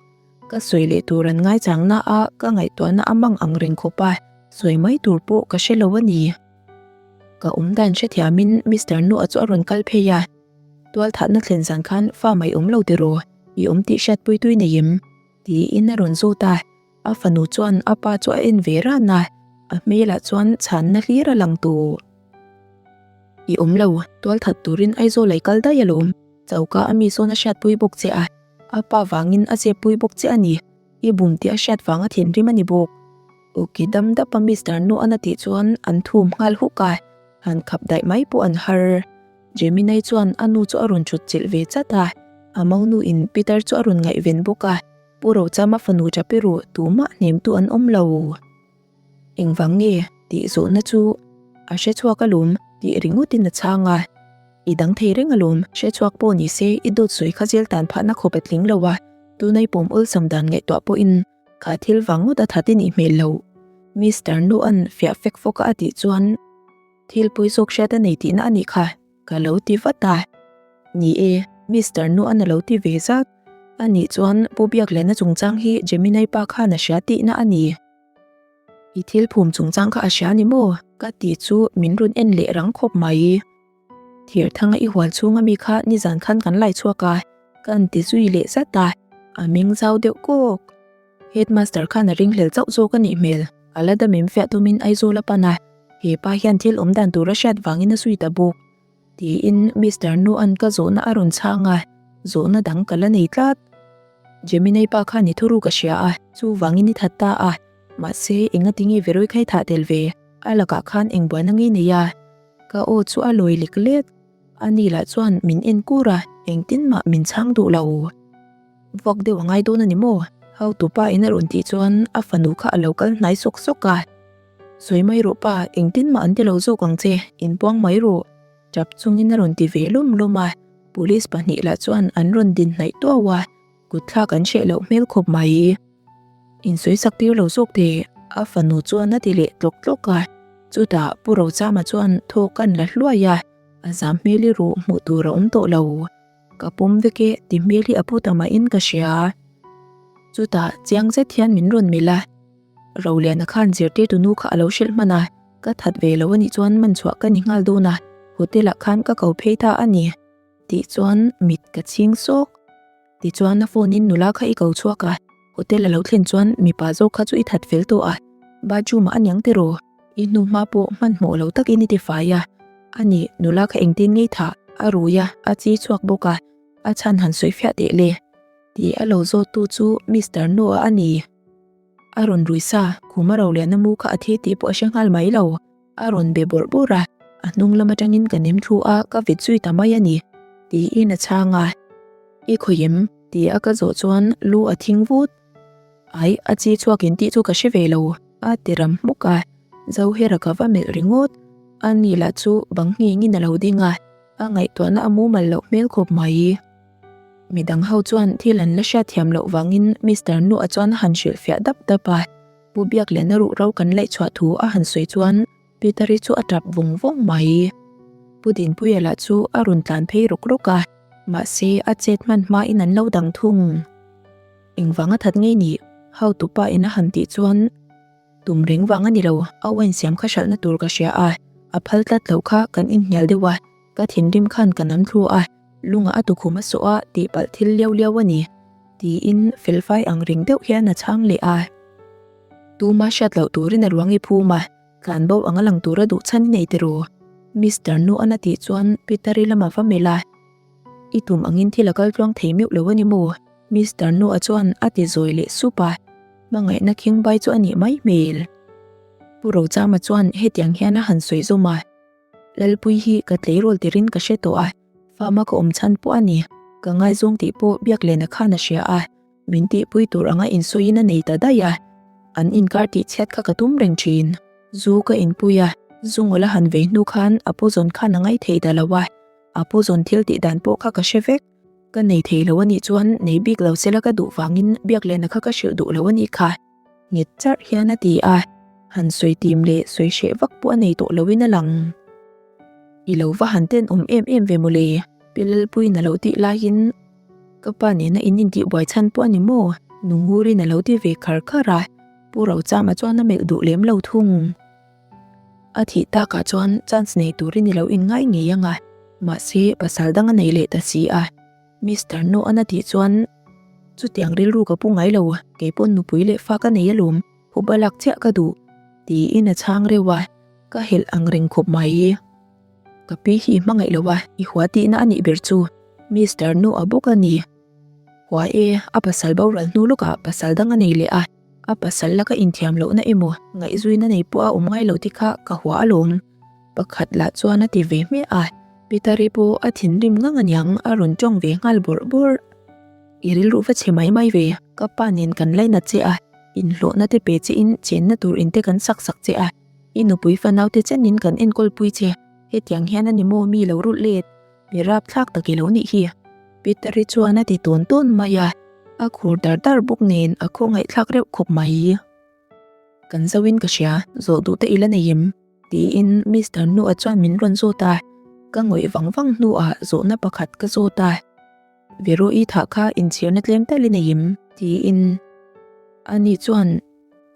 Ka sawi leh tur an ngaichang na a, ka ngaihtuahna a mang ang reng khawp a, sawi mai tur pawh ka hre lo a ni. Ka awm dan hrethiamin Mister Nuh-a chu a rawn kal phei a, Tualthatna thlen zan khan fa mai awm lo tiraw? I awm tih hriatpui tui nei em? Tiin a rawn zawt a, a fanu chuan a pa chu a en ve ran a, a hmelah chuan chhanna hlir a lang tawh. I awm lo, tual that turin Aizawl a i kal daih alawm, choka a mi sawn a hriatpui bawk che a, a pa vangin a zepui bawk che a ni, i bum tih a hriat vanga thinrim a ni bawk. Awki dam dap a Mister Nuh-an a tih chuan an thum nghal huk a, han khap daih mai pawh an har. Gemini chuan a nu chu a rawn thut chilh ve chat a, a monu in Peter chu a rawn ngaihven bawk a, Pu Rochama fanu Chapiru tumah hnemtu an awm lo. Engvang nge? tih zawhna chu a hre chhuak alawm tih ringawtin a chhang a, I dang thei reng alawm, hre chhuak pawh ni se i dawt sawi kha zel tan phahna khawp a tling lo a, tuna i pawm awlsam dan ngaihtuah pawhin kha thil vang ngawt a that i nih hmel lo. Mister Nuh-a'n fiah fek fawk a a tih chuan, Thil pawi zawk hriat a nei tihna a nih kha, ka lo ti vat a. Ni e, Mister Nuan a lo ti ve zat. A nih chuan Pu Biaklena chungchang hi Gemini pa khan a hria tihna a ni. I thil phum chungchang kha a hria ni maw? Ka ti chu min rawn en leh rang khawp mai. Thir thanga i hual chhunga mi kha nizan khan kan lai chhuak a, ka han ti zui leh zat a, a meng zau deuh kawk. Headmaster khan a ringhlel chauh zawk a nih hmel, a la damim fiah tumin Aizawl a pan a, he pa hian thil awm dan tur a hriat vangin a zui ta bawk. Tiin Mister Nuan ka zawhna a rawn chhang a, zawhna dang ka la nei tlat. Gemini pa khan i thuru ka hria a, chuvangin i that ta a, mahse engati nge Veroi kha i thah tel ve, a lakah khan eng buaina ngei nei a? Ka aw chu a lawi lek lek, ani lah chuan min en kur a, engtin mah min chhang duh lo. Vuak deuh a ngai dawn a ni maw? Hautupa in a rawn tih chuan a fanu kha a lo kal hnai sawk sawk a. Sawi mai rawh pa, engtin mah an ti lo zawk ang che, inpuang mai rawh. Tap chungin a rawn ti ve lawm lawm a, police pahnih lah chuan an rawn din hnaih tuau a, kutthlak an hreh loh hmel khawp mai. Insawi sak tir lo zawk teh, a fanu chuan a ti leh tlawk tlawk a, chutah Pu Rochama chuan thawk an la hluai a, a zam hmel i ruh hmuh tur a awm tawh lo. Ka pawm vek e ti hmel hi a pu ta mahin ka hria. Chutah chiang zet hian min rawn melh a, Roliana khan zirtirtu nu kha a lo hrilh hman a, ka that ve lo anih chuan man chhuah ka ni nghal dawn a, hotel ah khan ka ko phei ta a ni tih chuan mit ka chhing sawk. Tichuan a phone in nula kha i ko chhuak a, hotel a lo thlen chuan mipa zawk kha chu i that fel tawh a, bathroom ah a niang tiraw? I hnu hma pawh hmanhmawh lo takin i tifai a, a ni nula kha engtin ngei thah a rui a, a chi chhuak bawk a, a chhan han sawi fiah teh le tih a lo zawt tu chu Mister Noah a ni. A rawn rui sa, khum a ro lehna mu kha a thi tih pawh a hre nghal mai lo. A rawn be bawrh bawrh a, a hnung lam atangin ka nem thlu a, ka vit zui ta mai a ni, tiin a chhang a. I khawi em? ti a ka zawh chuan lu a thing vut. Ai, a chi chhuak in tih chu ka hre ve lo, a ti ram hmuk a. Zohera ka va melh ringawt. A ni lah chu bang nghengin a lo ding a, a ngaihtuahna a mumal loh hmel khawp mai. Midang ho chuan thil an la hriatthiam loh vangin Mister Nuh-a chuan a han hrilhfiah dap dap a. Pu Biakliana ruh ro kan laih chhuah thu a han sawi chuan Peter-i chu a tap vawng vawng mai. Pu Dinpuia lah chu a rawn tlan phei rawk rawk a, mahse a chet hman hmain an lo dang thung. Engvang a that ngei nih? Hautupa in a han tih chuan tum reng vang a ni lo, a wine siam kha hralhna tur ka hria a, a phal tlat loh kha kan inhnial deuh a, ka thinrim khan ka nam thlu a, lungah a tukhum a sawh a tihpalh thil liau liau a ni. Tiin felfai ang reng deuh hian a chhang leh a. Tuma hriat loh turin a ruang i phum a, tlanbo anga lang tura duh chhan i nei tiraw? Mister Nuan a tih chuan Peter-i lam a va melh a. I tum angin thil a kal tluang thei meuh lo a ni maw? Mister Nua chuan a ti zawi leh sup a, hmangaihna khingbai chu a nih mai hmel. Pu Rochama chuan hetiang hian a han sawi zawm a. Lalpui hi ka tleirawl tirin ka hre tawh a, fama ka awm chhan pawh a ni. Ka ngaizawng tih pawh Biaklena khan a hria a, min tihpui tur anga insawiin a nei ta daih a. An inkar tih chhiat kha ka tum reng thin. Zu ka inpui a, zu ngawl a han vei hnu khan a puzawn khan a ngaih thei ta lo a, a puzawn thil tih dan pawh kha ka hre vek. Ka nei thei lo a nih chuan nei bik lo sela ka duh vangin Biaklena kha ka hrilh duh lo a nih kha. Nghet charh hian a ti a, han sawi tim leh sawi hreh vak pawh a nei tawh loin a lang. I lo va han tenawm em em ve mawle, Pi Lalpuiin a lo tih laiin ka pa nena in intih buai chhan pawh a ni maw? Nungurin a lo ti ve khar khar a, Pu Rochama chuan a melh duh lem lo thung. A thih takah chuan chance nei turin i lo inngai ngei ang a, mahse pasal dang a nei leh ta si a. Mister Noah-an a tih chuan, Chutiang rilru ka pu ngai lo, kei pawn nupui leh fa ka nei alawm, hup a lak chiah ka duh, tiin a chhang reuh a, ka helh ang reng khawp mai. Ka pi hi i hmangaih lo a, i hua tihna a nih ber chu, Mister Noah bawk a ni. Hua e, a pasal boral hnu lawkah pasal dang a nei leh a, a pasal laka inthiam lohna emaw ngaihzuina nei pawh a awm ngai lo te kha ka hua alawm. Pakhat lah chuan a ti ve hmiah a, Pitari pawh a thinrim ngang aniang a rawn tawng ve nghal bawrh bawrh. I rilru va chhe mai mai ve, ka pa nen kan lainat che a, inhlawhna te pe che in chenna tur in te kan sak sak che a, i nupui fanau te chenin kan enkawl pui che, hetiang hian a ni maw mi lo rulh let, mi rapthlak tak i lo nih hi. Pitari chuan a ti tawn tawn mai a, a khur dar dar bawk nen a khawngaihthlak reuh khawp mai. Kan zoin ka hria, zawh duh te i la nei em? Tiin Mister Nuh-a chuan min rawn zawt a, ka ngawih vang vang hnuah zawhna pakhat ka zawt a, Vero-i thah kha inchhirna tlem tal i nei em? Tiin ani chuan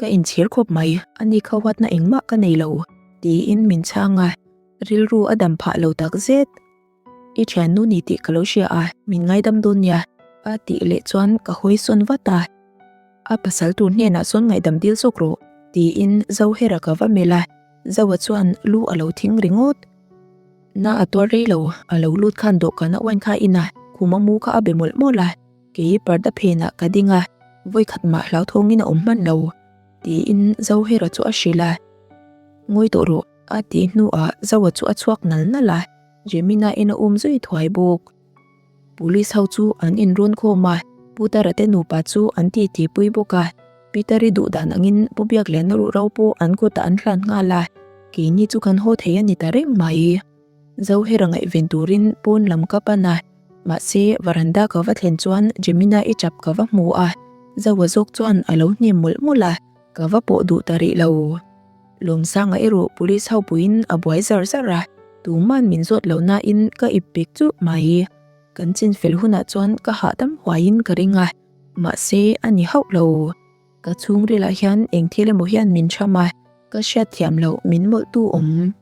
Ka inchhir khawp mai, ani kha huatna engmah ka nei lo, tiin min chhang a, rilru a dam phah lo tak zet. I thiannu ni tih ka lo hria a, min ngaidam dawn nia, a tih leh chuan ka hawi sawn vat a. A pasal tur hnenah sawn ngaihdam dil zawk rawh, tiin Zohera ka va melh a, Zoa chuan lu a lo thing ringawt. Na a tuar rei lo, a lo lut khan dawhkan a uain kha in a, khum a mu kha a be mawlh mawlh a, kei parda phenah ka ding a, vawikhat mah hlauthawngin a awm hman lo, tiin Zohera chu a hrilh a. Ngawi tawh rawh, a tih hnuah Zoa chu a chhuak nal nal a. Jemina in a um zui thuai bawk. Police ho chu an inrawn khawm a, Putara te nupa chu an titi pui bawk a. Peter-i duh dan angin Pu Biakliana ruhro pawh an kutah an hlan nghal a, keini chu kan haw thei a ni ta reng mai. Zohera ngaihven turin pawn lam ka pan a, mahse varanda ka va thlen chuan Jemina-i chap ka va hmu a, Zoa zawk chuan a lo hnem mawlh mawlh a, ka va pawh duh ta rih lo. Lawmsanga erawh police ho puiin a buai zar zar a, tuman min zawt lo nain ka ip pek churh mai. Kan chin fel hunah chuan ka hahdam huaiin ka ring a, mahse a ni hauh lo. Ka chhungrilah hian eng thil emaw hian min cham a, ka hriat thiam loh min mawlhtu awm.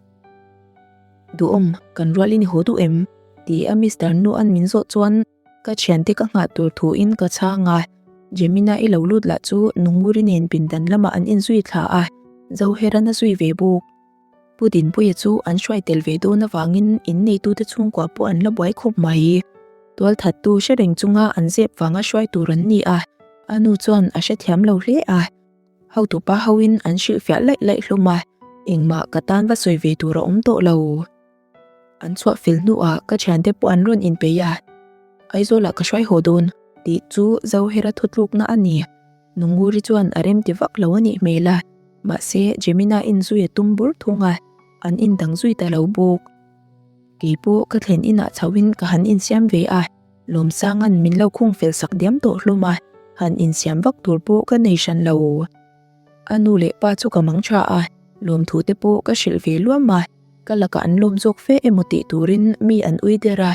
Duhawm, kan rualin i haw duh em? ti a Mister Nua'n min zawh chuan Ka thiante ka nghah tur thuin ka chhang a, Jemina i lo lut lah chu Nunguri nen pindan lamah an inzui thla a, Zoheran a zui ve bawk. Pu Dinpuia chu an hruai tel ve dawn avangin inneitute chhungkua pawh an la buai khawp mai. Tualthattu hre reng chunga an zep vanga hruai tur an ni a, a nu chuan a hrethiam lo hle a. Hotupa hoin an hrilhfiah laih laih hlawm a, engmah ka tan va sawi ve tur a awm tawh lo. An chhuah fel hnuah ka thiante pawh an rawn inpeih a, Aizawlah ka hruai haw dawn tih chu Zohera thutlukna a ni. Nunguri chuan a remti vak lo a nih hmel a, mahse Jemina inzui a tum bur thung a, an indang zui ta lo bawk. Kei pawh ka thlen inah chhoin ka han insiam ve a, Lawmsanga'n min lo khung fel sak diam tawh hlawm a, han insiam vak tur pawh ka nei hran lo. A nu leh pa chu ka mang tha a, lawmthu te pawh ka hrilh ve luam a. Ka lakah an lawm zawk fe emaw tih turin mi an ui der a,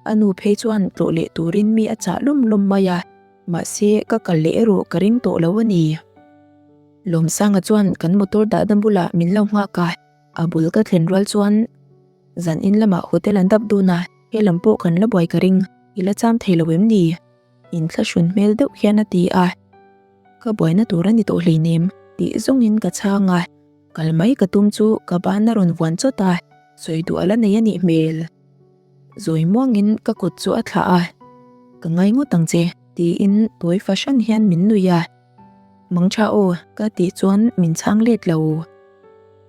a nu phei chuan tlawh leh turin mi a chah lawm lawm mai a, mahse ka kal leh erawh ka ring tawh lo a ni. Lawmsanga chuan kan motor dahna bulah min lo nghak a, a bul ka thlen rual chuan zan in lamah hotel an dap dun a, he lam pawh kan la buai ka ring, i la cham thei lo em ni? Inthlahrun hmel deuh hian a ti a, ka buaina tur a ni tawh hleinem tih zawngin ka chhang a. Kal mai ka tum chu ka ban a rawn vuan chawt a, sawi duh a la nei a nih hmel. Zawi muangin ka kut chu a thlah a, Ka ngai ngawt ang che, tiin tawi fahran hian min nui a. Mangtha aw, ka tih chuan min chhang let lo.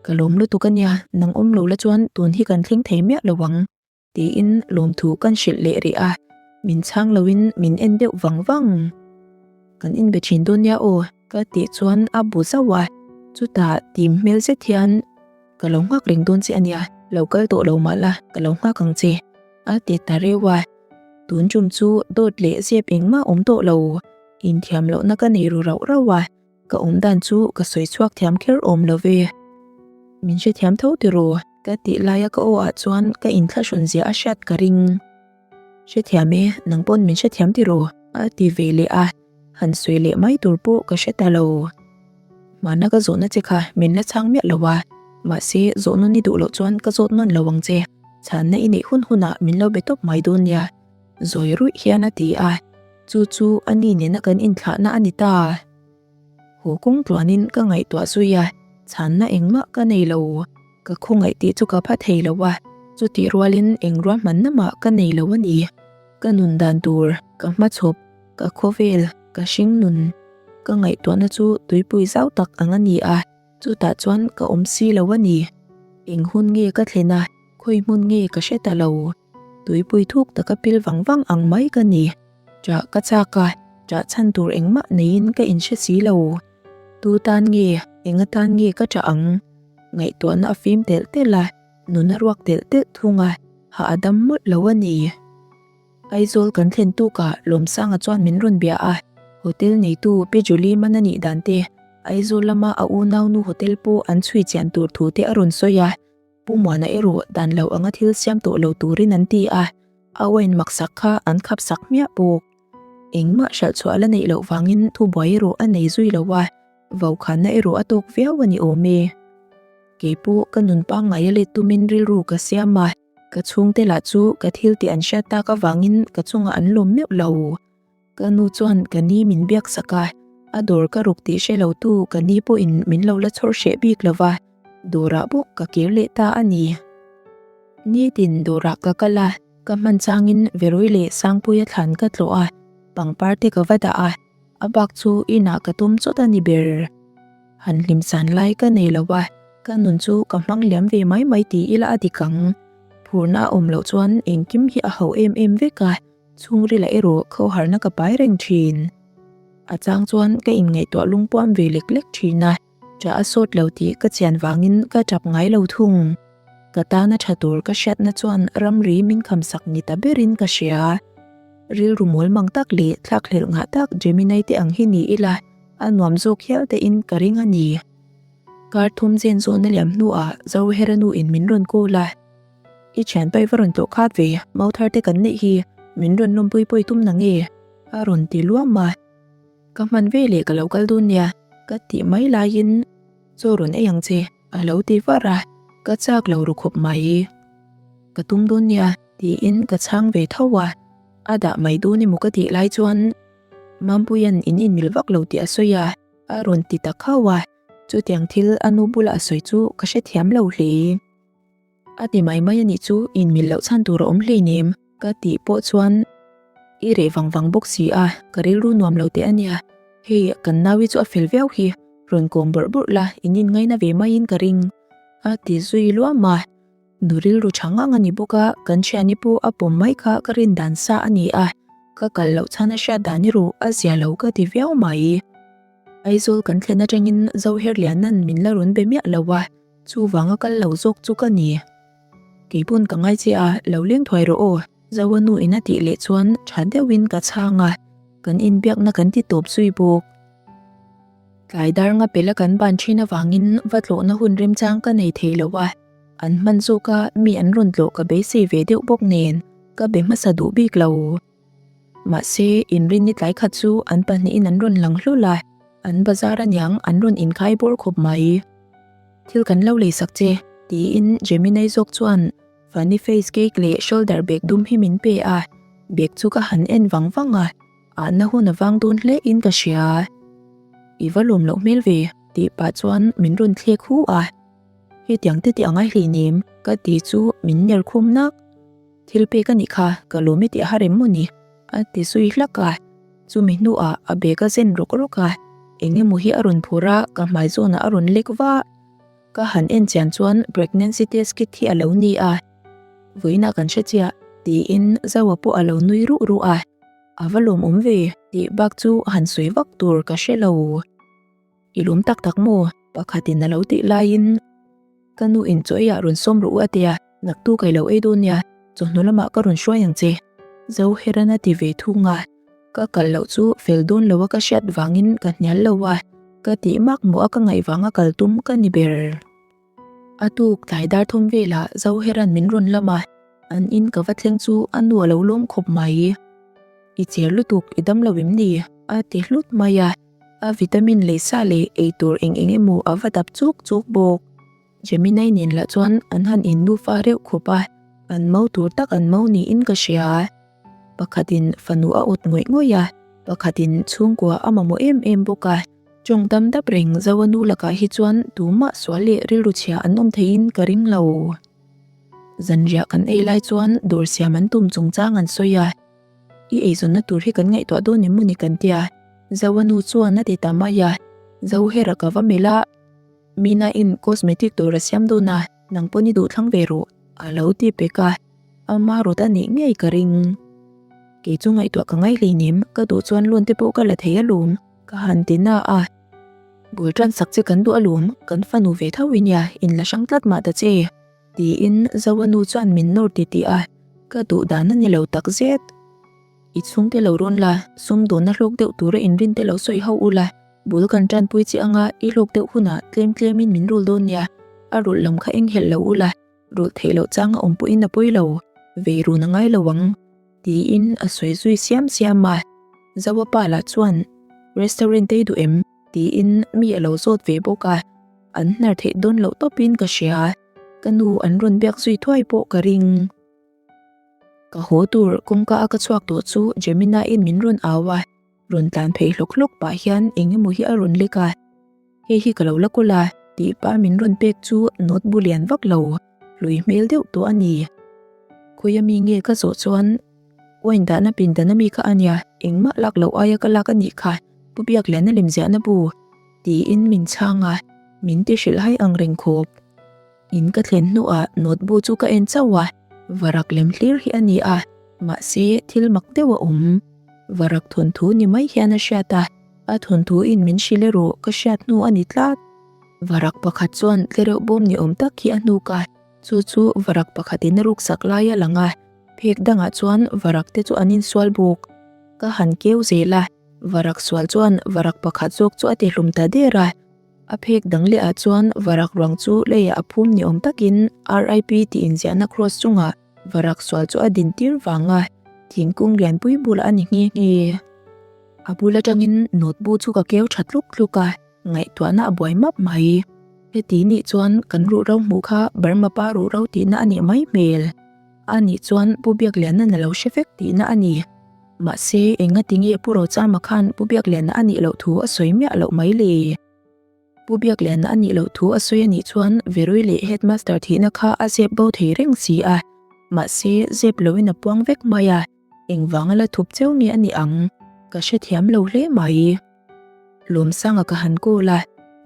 Ka lawm lutuk a nia, nang awm lo la chuan tun hi kan thleng thei miah lo ang. Tiin lawmthu kan hrilh leh rih a, min chhang loin min en deuh vang vang. Kan inbe thin dawn nia aw ka tih chuan a bu zauh a, chutah tim hmel zet hian ka lo nghak reng dawn che a nia, lo kal tawh lo mah la ka lo nghak ang che a ti ta reuh a. Tun tum chu dawt leh zep engmah awm tawh lo, inthiam lohna ka nei ru rauh rauh a. Ka awm dan chu ka sawi chhuak thiam kher awm lo ve. Min hrethiam tho tiraw? Ka tih laia ka aw ah chuan ka inthlahrun zia a hriat ka ring. Hrethiam e, nang pawn min hrethiam tiraw? A ti ve leh a, han sawi leh mai tur pawh ka hre ta lo. Hmana ka zawhna che kha min la chhang miah lo a, mahse zawh nawn i duh loh chuan ka zawt nawn lo ang che. Chhanna i neih hun hunah min lo be tawp mai dawn nia. Zawi ruih hian a ti a, chu chu a ni nena kan inthlahna a ni ta. Haw kawng tluanin ka ngaihtuah zui a, chhanna engmah ka nei lo. Ka khawngaih tih chu ka pha thei lo a, chutih rualin eng ruahmanna mah ka nei lo a ni. Ka nun dan tur, ka hmachhawp, ka khawvel, ka hring nun. Ka ngaihtuahna chu tuipui zau tak ang a ni a, chutah chuan ka awm si lo a ni. Eng hun nge ka thlen a, khawi hmun nge ka hre ta lo. Tuipui thuk taka pil vang vang ang mai ka ni. Ṭah ka chak a, ṭah chhan tur engmah neiin ka inhre si lo. Tu tan nge, eng atan nge ka ṭah ang? Ngaihtuahna a fim telh telh a, nun a ruak telh telh thung a, hah a dam mawlh lo a ni. Aizawl kan thlen tukah Lawmsanga chuan min rawn bia a, hotel neitu Pi Julie man a nih dan te, Aizawl lama a unaunu hotel pawh an chhui chian tur thu te a rawn sawi a. Pu Muana erawh dan lo anga thil siam tawh lo turin an ti a, a wine maksak kha an khap sak hmiah bawk. Engmah hralh chhuah la neih loh vangin thubuai erawh a nei zui lo a, vaukhana erawh a tawk viau a ni awm e. Kei pawh ka nun pangngai a let tumin rilru ka siam a, ka chhungte lah chu ka thil tih an hriat tak avangin ka chungah an lawm meuh lo. Ka nu chuan ka ni min biak sak a, a dawr ka ruk tih hre lo tu ka ni pawhin min lo la chhawr hreh bik lo va, dawrah bawk ka kir leh ta a ni. Nitin dawrah ka kal a, ka hman changin Verui leh Sangpuia thlan ka tlawh a, pangpar te ka va dah a, a bak chu inah ka tum chawt a ni ber. Han hlim san lai ka nei lo a, ka nun chu ka hmang liam ve mai mai ti ila a dik ang. Phurna a awm loh chuan engkim hi a ho em em vek a. Chhungrila erawh khawharna ka pai reng thin. A chang chuan ka inngaihtuah lungpuam ve lek lek thin a, ṭah a sawt lo tih ka chian vangin ka ṭap ngai lo thung. Ka tana ṭha tur ka hriatna chuan ramri min khamsak ni ta berin ka hria. Rilru mawl mang tak leh thlakhlelh ngah tak Gemini te ang hi ni ila, a nuam zawk hial tein ka ring a ni. Kar thum zen zawhna liam hnuah Zohera nu in min rawn call a, I thian pai va rawn tlawh khat ve, mau thar te kan neih hi, min rawn lawmpui pawi tum na nge? a rawn ti luam a. Ka hman ve leh ka lo kal dawn nia, ka tih mai laiin chaw rawn ei ang che, a lo ti var a, ka chak lo ru khawp mai. Ka tum dawn nia, tiin ka chhang ve tho a, a dah mai dawn emaw ka tih lai chuan Mampuia'n in inmil vak lo tih a sawi a. A rawn ti ta khauh a, chutiang thil a nu bula a sawi chu ka hrethiam lo hle. A ti mai mai a nih chu inmil loh chhan tur a awm hleinem ka tih pawh chuan i reh vang vang bawk si a, ka rilru nuam lo teh a nia. Hei kan nau-i chu a fel viau hi, rawn kawm bawrh bawrh la in inngaina ve maiin ka ring a ti zui luam a. Nu rilru tha ngang a ni bawk a, kan thiani pawh a pawm mai kha ka rin dan sa a ni a, ka kal loh chhan a hriat dan erawh a zia lo ka ti viau mai. Aizawl kan thlen atangin Zoherliana'n min la rawn be miah lo a, chuvanga kal lo zawk chu ka ni. Keipawn ka ngai che a, lo leng thuai rawh aw, Zoa nu in a tih leh chuan tha deuhin ka chhang a, kan inbiakna kan ti tawp zui bawk. Tlai dar nga pela kan ban thin avangin va tlawhna hun remchang ka nei thei lo a. An hman zawk a, mi an rawn tlawh ka beisei ve deuh bawk nen, ka be hmasa duh bik lo. Mahse, inrinni tlai khat chu an pahnihin an rawn lang hlul a, an bazar aniang an rawn inkhai bawr khawp mai. Thil kan lo lei sak che, tiin Gemini zawk chuan funny face cake leh shoulder bag dum hi min pe a, bag chu ka han en vang vang a, ahna hun a vang dawn hle in ka hria. I va lawm loh hmel ve, tih pah chuan min rawn thlek hu a. Hetiang te tih a ngai hleinem ka ti chu min ner khum nak. Thil pek a nih kha, ka lawm i tih a har em maw ni? A ti zui hlak a. Chumi hnuah a bag a zen rawk rawk a, eng emaw hi a rawn phur a, ka hmai zawnah a rawn lek va. Ka han en chian chuan pregnancy test kit hi a lo ni a. Vawiinah kan hre chiah, tiin Zoa pawh a lo nui ruh ruh a. A va lawmawm ve, tih bak chu han sawi vak tur ka hre lo. I lawm tak tak maw? Pakhatin a lo tih laiin ka nu in chaw eiah rawn sawm rawh u a tia, naktu ka i lo ei dawn nia, chawhnu lamah ka rawn hruai ang che. Zoheran a ti ve thung a, ka kal loh chu fel dawn lo a ka hriat vangin ka hnial lo a, ka tih mak mawh a ka ngaih vanga kal tum ka ni ber. A tuk tlai dar thum velah Zoheran min rawn lam a, an in ka va thleng chu a nu a lo lawm khawp mai. I cher lutuk, i dam lo em ni? a ti hlut mai a. A vitamin lei sa leh ei tur eng eng emaw a va dap chuk chuk bawk. Gemini nen lah chuan an han in nufa reuh khawp a, an mau tur tak an mau niin ka hria. Pakhatin fanu a awt ngawih ngawih a, pakhatin chhungkua a mamawh em em bawk a. Tawng dam dap reng Zoa nu lakah hi chuan tumah sual leh rilru chhia an awm theiin ka ring lo. Zanriah kan ei lai chuan dawr siam an tum chungchang an sawi a. I eizawnna tur hi kan ngaihtuah dawn em mawni kan tia, Zoa nu chuan a ti ta mai a. Zohera ka va melh a, Mina in cosmetic tur a siam dawn a, nang pawn i duh thlang ve rawh, a lo ti pek a, ama rawt a nih ngei ka ring. Kei chu ngaihtuah ka ngai hleinem, ka duh chuan loan te pawh ka la thei alawm, ka han ti na a. Bul tan sak che kan duh alawm, kan fanu ve tho i nia, in la hrang tlat mah ta che. Tiin Zoa nu chuan min nawr ti tih a, ka duh dan a ni lo tak zet. I chhungte lo rawn la, sum dawnna hlawk deuh tura inrin te lo sawi ho ula, bul kan tanpui che anga i hlawk deuh hunah tlem tlemin min rul dawn nia, a rulh lam kha enghelh lo ula, rulh theih loh chang a awm pawhin a pawi lo, vei run a ngai lo ang. Tiin a sawi zui siam siam a, Zoa pa lah chuan restaurant te i duh em? Tiin mi a lo zawt ve bawk a. An hnar theih dawn loh tawpin ka hria, ka nu an rawn biak zui thuai pawh ka ring. Ka haw tur kawngka a ka chhuak tawh chu Jemina in min rawn au a, rawn tlan phei hlawk hlawk pah hian eng emaw hi a rawn lek a, hei hi ka lo la kawl a tih pah min rawn pek chu note bu lian vak lo, hlui hmel deuh tawh a ni. Khawia mi nge ka zawh chuan wine dahna pindan ami kha a nia, engmah lak loh aia ka lak a nih kha, Pu Biakliana lemziahna bu. Tiin min chhang a, min ti hrilh hai ang reng khawp. In ka thlen hnuah note bu chu ka en chauh a, varak lem hlir hi a ni a, mahse thil mak deuh a awm. Varak thawnthu ni mai hian a hriat a, A thawnthu in min hrilh erawh ka hriat hnu a ni tlat. Varak pakhat chuan tlereuh bawm ni awm tak hi a hnuk a, chu chu varak pakhatin a ruksak lai a lang a, phek dangah chuan varak te chu an insual bawk. Ka han keu zel a, varak sual chuan varak pakhat zawk chu a ti hlum ta der a. A phek dang leh ah chuan varak ruang chu leiah a phum ni awm takin RIP tih inziahna cross chungah varak sual chu a din tir vang a, thingkung lianpui bulah a ni nghe nghe. A bul atangin note bu chu ka keu tha tluk tluk a, ngaihtuahna a buai map mai. Heti nih chuan kan ruhro hmuh kha Burma pa ruhro tihna a nih mai hmel. A nih chuan Pu Biakliana'n a lo hre vek tihna a ni. Mahse, engati nge Pu Rochama khan Pu Biakliana a nih loh thu a sawi miah loh mai le? Pu Biakliana a nih loh thu a sawi a nih chuan Verui leh Headmaster thihna kha a zep bo thei reng si a. Mahse, zep loin a puang vek mai a, engvanga la thup cheu nge a nih ang? Ka hrethiam lo hle mai. Lawmsanga ka han call a,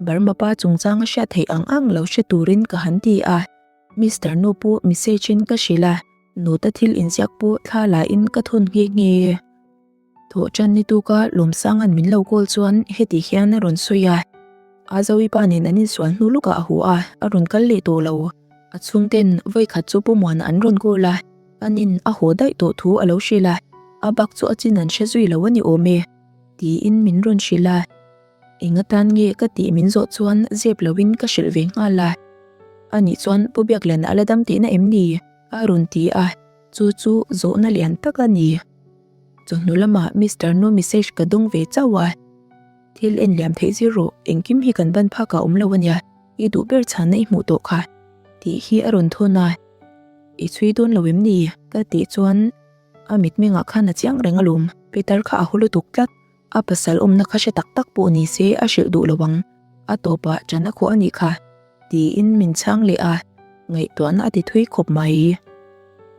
Burma pa chungchang a hriat theih ang ang lo hre turin ka han ti a. Mister nu pu message in ka hrilh a, nuta thil inziak pawh thla la in ka thawn nghe nghe. Thawh tan ni tuka Lawmsanga'n min lo call chuan heti hian a rawn sawi a, Azawi pa nen an insual hnu lukah a hu a, a rawn kal leh tawh lo. A chhungten vawi khat chu Pu Muana an rawn call a, anin a haw daih tawh thu a lo hrilh a, a bak chu a chin an hre zui lo a ni awm e, tiin min rawn hrilh a. Eng atan nge ka tih min zawh chuan zep loin ka hrilh ve nghal a. Anih chuan Pu Biakliana a la dam tihna em ni? a rawn ti a, chu chu zawhna lian tak a ni. Chawhnu lamah Mister Nu message ka dawng ve chauh a, Thil en liam theih zir rawh, engkim hi kan ban phakah awm lo ania, i duh ber chhanna i hmuh tawh kha tih hi a rawn thawn a. I chhui dawn lo em ni? ka tih chuan a mitmengah khan a chiang reng alawm, Peter kha a haw lutuk tlat. A pasal awmna kha hre tak tak pawh ni se a hrilh duh lo ang, a tawpah ṭan a khawh a nih kha, tiin min chhang leh a, ngaihtuahna a ti thui khawp mai.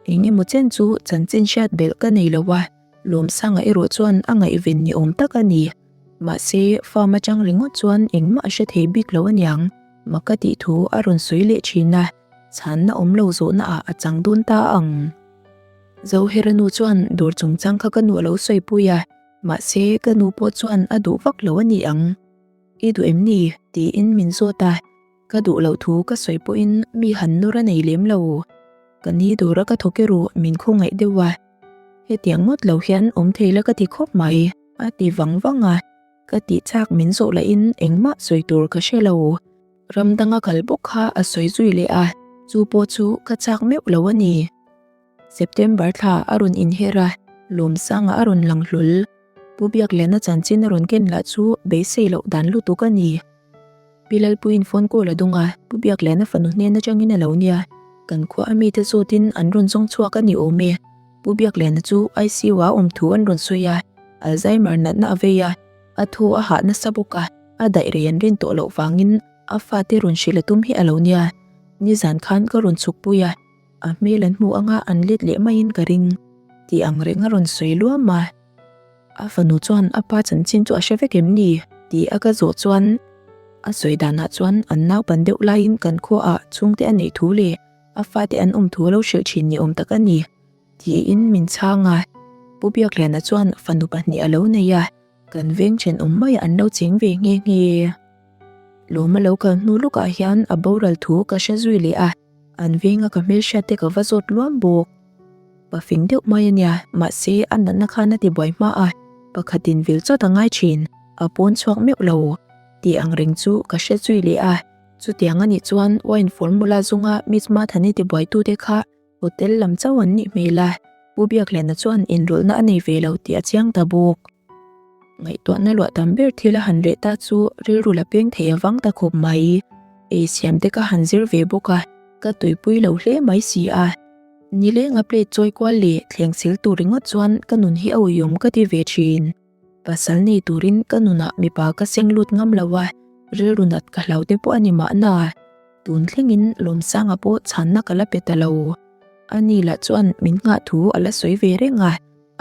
Eng emaw chen chu chanchin hriat belh ka nei lo a, Lawmsanga erawh chuan a ngaihven ni awm tak a ni. Mahse, farm atang ringawt chuan engmah a hre thei bik lo aniang, mak ka tih thu a rawn sawi leh thin a, chhanna awm lo zawhna ah a chang dawn ta ang. Zohera nu chuan dawr chungchang kha ka nu a lo sawipui a, Mahse, ka nu pawh chuan a duh vak lo a ni ang. I duh em ni? tiin min zawt a, ka duh loh thu ka sawi pawhin mi han nawr a nei lem lo. Ka ni dawra ka thawk erawh min khawngaih deuh a, hetiang ngawt lo hian awm thei la ka ti khawp mai, a ti vang vang a, ka tih chak min zawh lahin engmah sawi tur ka hre lo. Ram danga kal bawk kha a sawi zui leh a, chu pawh chu ka chak meuh lo a ni. September thla a rawn inher a, Lawmsanga a rawn lang hlawl. Pu Biakliana chanchin a rawn ken lah chu beisei loh dan lutuk a ni. Pi Lalpuiin phone call a dawng a, Pu Biakliana fanu hnen atangin a lo nia. Kan khua a mite zawtin an rawn zawng chhuak a ni awm e. Pu Biakliana chu ICU ah awm thu an rawn sawi a, Alzheimer natna a vei a, a thu a hah nasa bawk a, a daih rei an rin tawh loh vangin a fate rawn hrilh a tum hi a lo nia. Nizan khan ka rawn chhukpui a. A hmel an hmuh anga an let leh maiin ka ring tih ang reng a rawn sawi luam a. A fanu chuan a pa chanchin chu a hre vek em ni? tih a ka zawh chuan a sawi danah chuan an naupan deuh laiin kan khuaah chhungte a neih thu leh a fate an awm thu a lo hrilh thin ni awm tak a ni tiin min chhang a. Pu Biakliana chuan fanu pahnih a lo nei a, kan veng thenawm maiah an lo cheng ve nghe nghe. Lawma lo kal hnu lukah hian a boral thu ka hre zui leh a. An venga ka hmelhriat te ka va zawt luam bawk. Pafing deuh mai a nia, mahse a natna khan a ti buai hma a, pakhatin vil chawt a ngai thin, a pawn chhuak meuh lo tih ang reng chu ka hre zui leh a. Chutiang a nih chuan wine formula zunga Miss Mathani ti buaitute kha hotel lam chauh an nih hmel a, Pu Biakliana chuan inrawlhna a nei ve lo tih a chiang ta bawk. Ngaihtuahna luah tam ber thil a han reh ta chu rilru la peng thei avang ta khawp mai. Ei siam te ka han zir ve bawk a, ka tuipui lo hle mai si a. Nilenga plate chawi kual leh thleng sil tur ringawt chuan ka nun hi a uiawm ka ti ve thin. Pasal nei turin ka nunah mipa ka seng lut ngam lo a, rilru nat ka hlau te pawh a ni mahna. Tun thlengin Lawmsanga pawh chhanna ka la pe ta lo. Ani lah chuan min nghah thu a la sawi ve reng a.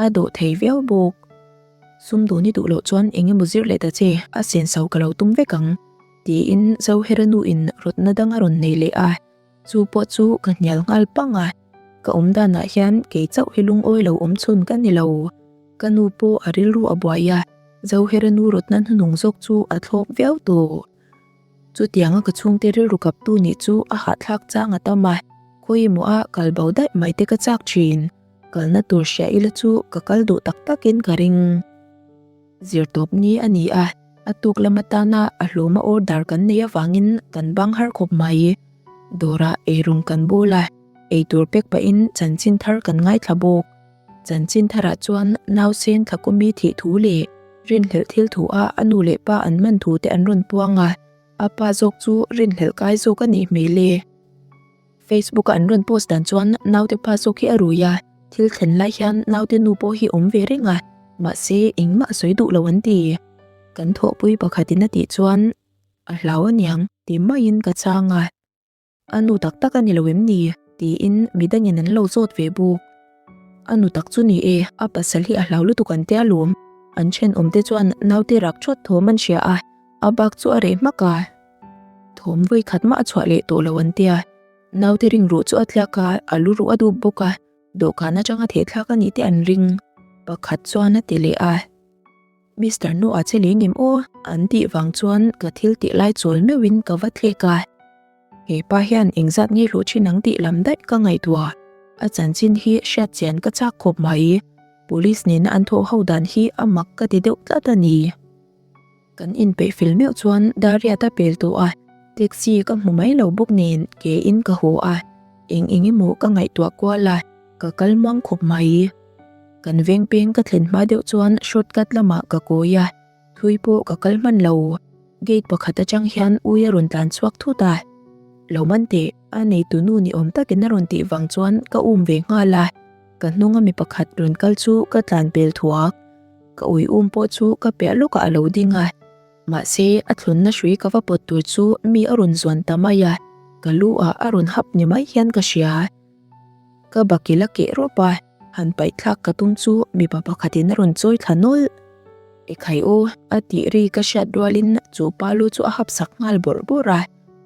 A dawh thei viau bawk. Sumdawn i duh loh chuan eng emaw zir leh ta che, a senso ka lo tum vek ang, tiin Zohera nuin rawtna dang a rawn nei leh a. Chu pawh chu ka hnial nghal pang a, ka awm danah hian kei chauh hi lungawi lo awm chhun ka ni lo. Ka nu pawh a rilru a buai a. Zohera nu rawtna hnuhnung zawk chu a thlawp viau tawh. Chutianga ka chhungte rilru kaptu nih chu a hahthlak chang a tam a, khawimaw a kal bo daih mai te ka chak thin. Kalna tur hria ila chu ka kal duh tak takin ka ring. Zirtawp ni a ni a, a tuk lam atana a hlawma order kan neih avangin kan bang har khawp mai. Dawrah eirawng kan bawl a, eitur pek pahin chanchin thar kan ngaithla bawk. Chanchin tharah chuan nausen Thlakawmi thih thu leh rinhlelh thil thu a a nu leh pa an man thu te an rawn puang a, a pa zawk chu rinhlelh kai zawk a nih hmel e. Facebook a an rawn post dan chuan naute pa zawk hi a rui a, thil thlen lai hian naute nu pawh hi awm ve reng a, mahse engmah a sawi duh lo an ti. Kan thawhpui pakhatin a tih chuan a hlau aniang ti maiin ka chhang a. A nu tak tak a ni lo em ni? tiin midangin an lo zawt ve bawk. A nu tak chu ni e, a pasal hi a hlau lutuk an tia lawm. An thenawmte chuan naute rak thawt thawm an hria a, a bak chu a reh hmak a. Thawm vawi khat mah a chhuah leh tawh lo an tia. Naute ring ruh chu a tliak a, a lu ruh a dup bawk a, dawhkan atanga thehthlak a nih te an ring. Pakhat chuan a ti leh a. Mister Noah che leng em aw? An tih vang chuan ka thil tih lai chawl meuhin ka va thlek a. He pa hian engzat nge hlawh thin ang tih lam daih ka ngaihtuah. A chanchin hi hriat chian ka chak khawp mai. Police nena an thawh ho dan hi a mak ka ti deuh tlat a ni. Kan inpeih fel meuh chuan Dariat a pel tawh a, taxi ka hmu mai lo bawk nen ke in ka haw a. Eng eng emaw ka ngaihtuah kual a, ka kal muang khawp mai. Kan veng peng ka thlen hma deuh chuan short cut lamah ka kawi a, thui pawh ka kal hman lo. Gate pakhat atang hian ui a rawn tlan chhuak thut a. Lo man teh, a neitu nu ni awm takin a rawn tih vang chuan ka um ve nghal a, ka hnunga mi pakhat rawn kal chu ka tlan pel thuak. Ka ui um pawh chu ka piah lawkah a lo ding a, mahse a thlunna hrui ka va pawt tur chu mi a rawn zuan ta mai a, ka lu ah a rawn hap ni mai hian ka hria. Ka bakil a keh rawp a, han paih thlak ka tum chu mipa pakhatin a rawn chawi thla nawlh. Ekhai aw, a tih ri ka hriat rualin chu pa lu chu a hap sak nghal bawrh bawrh a,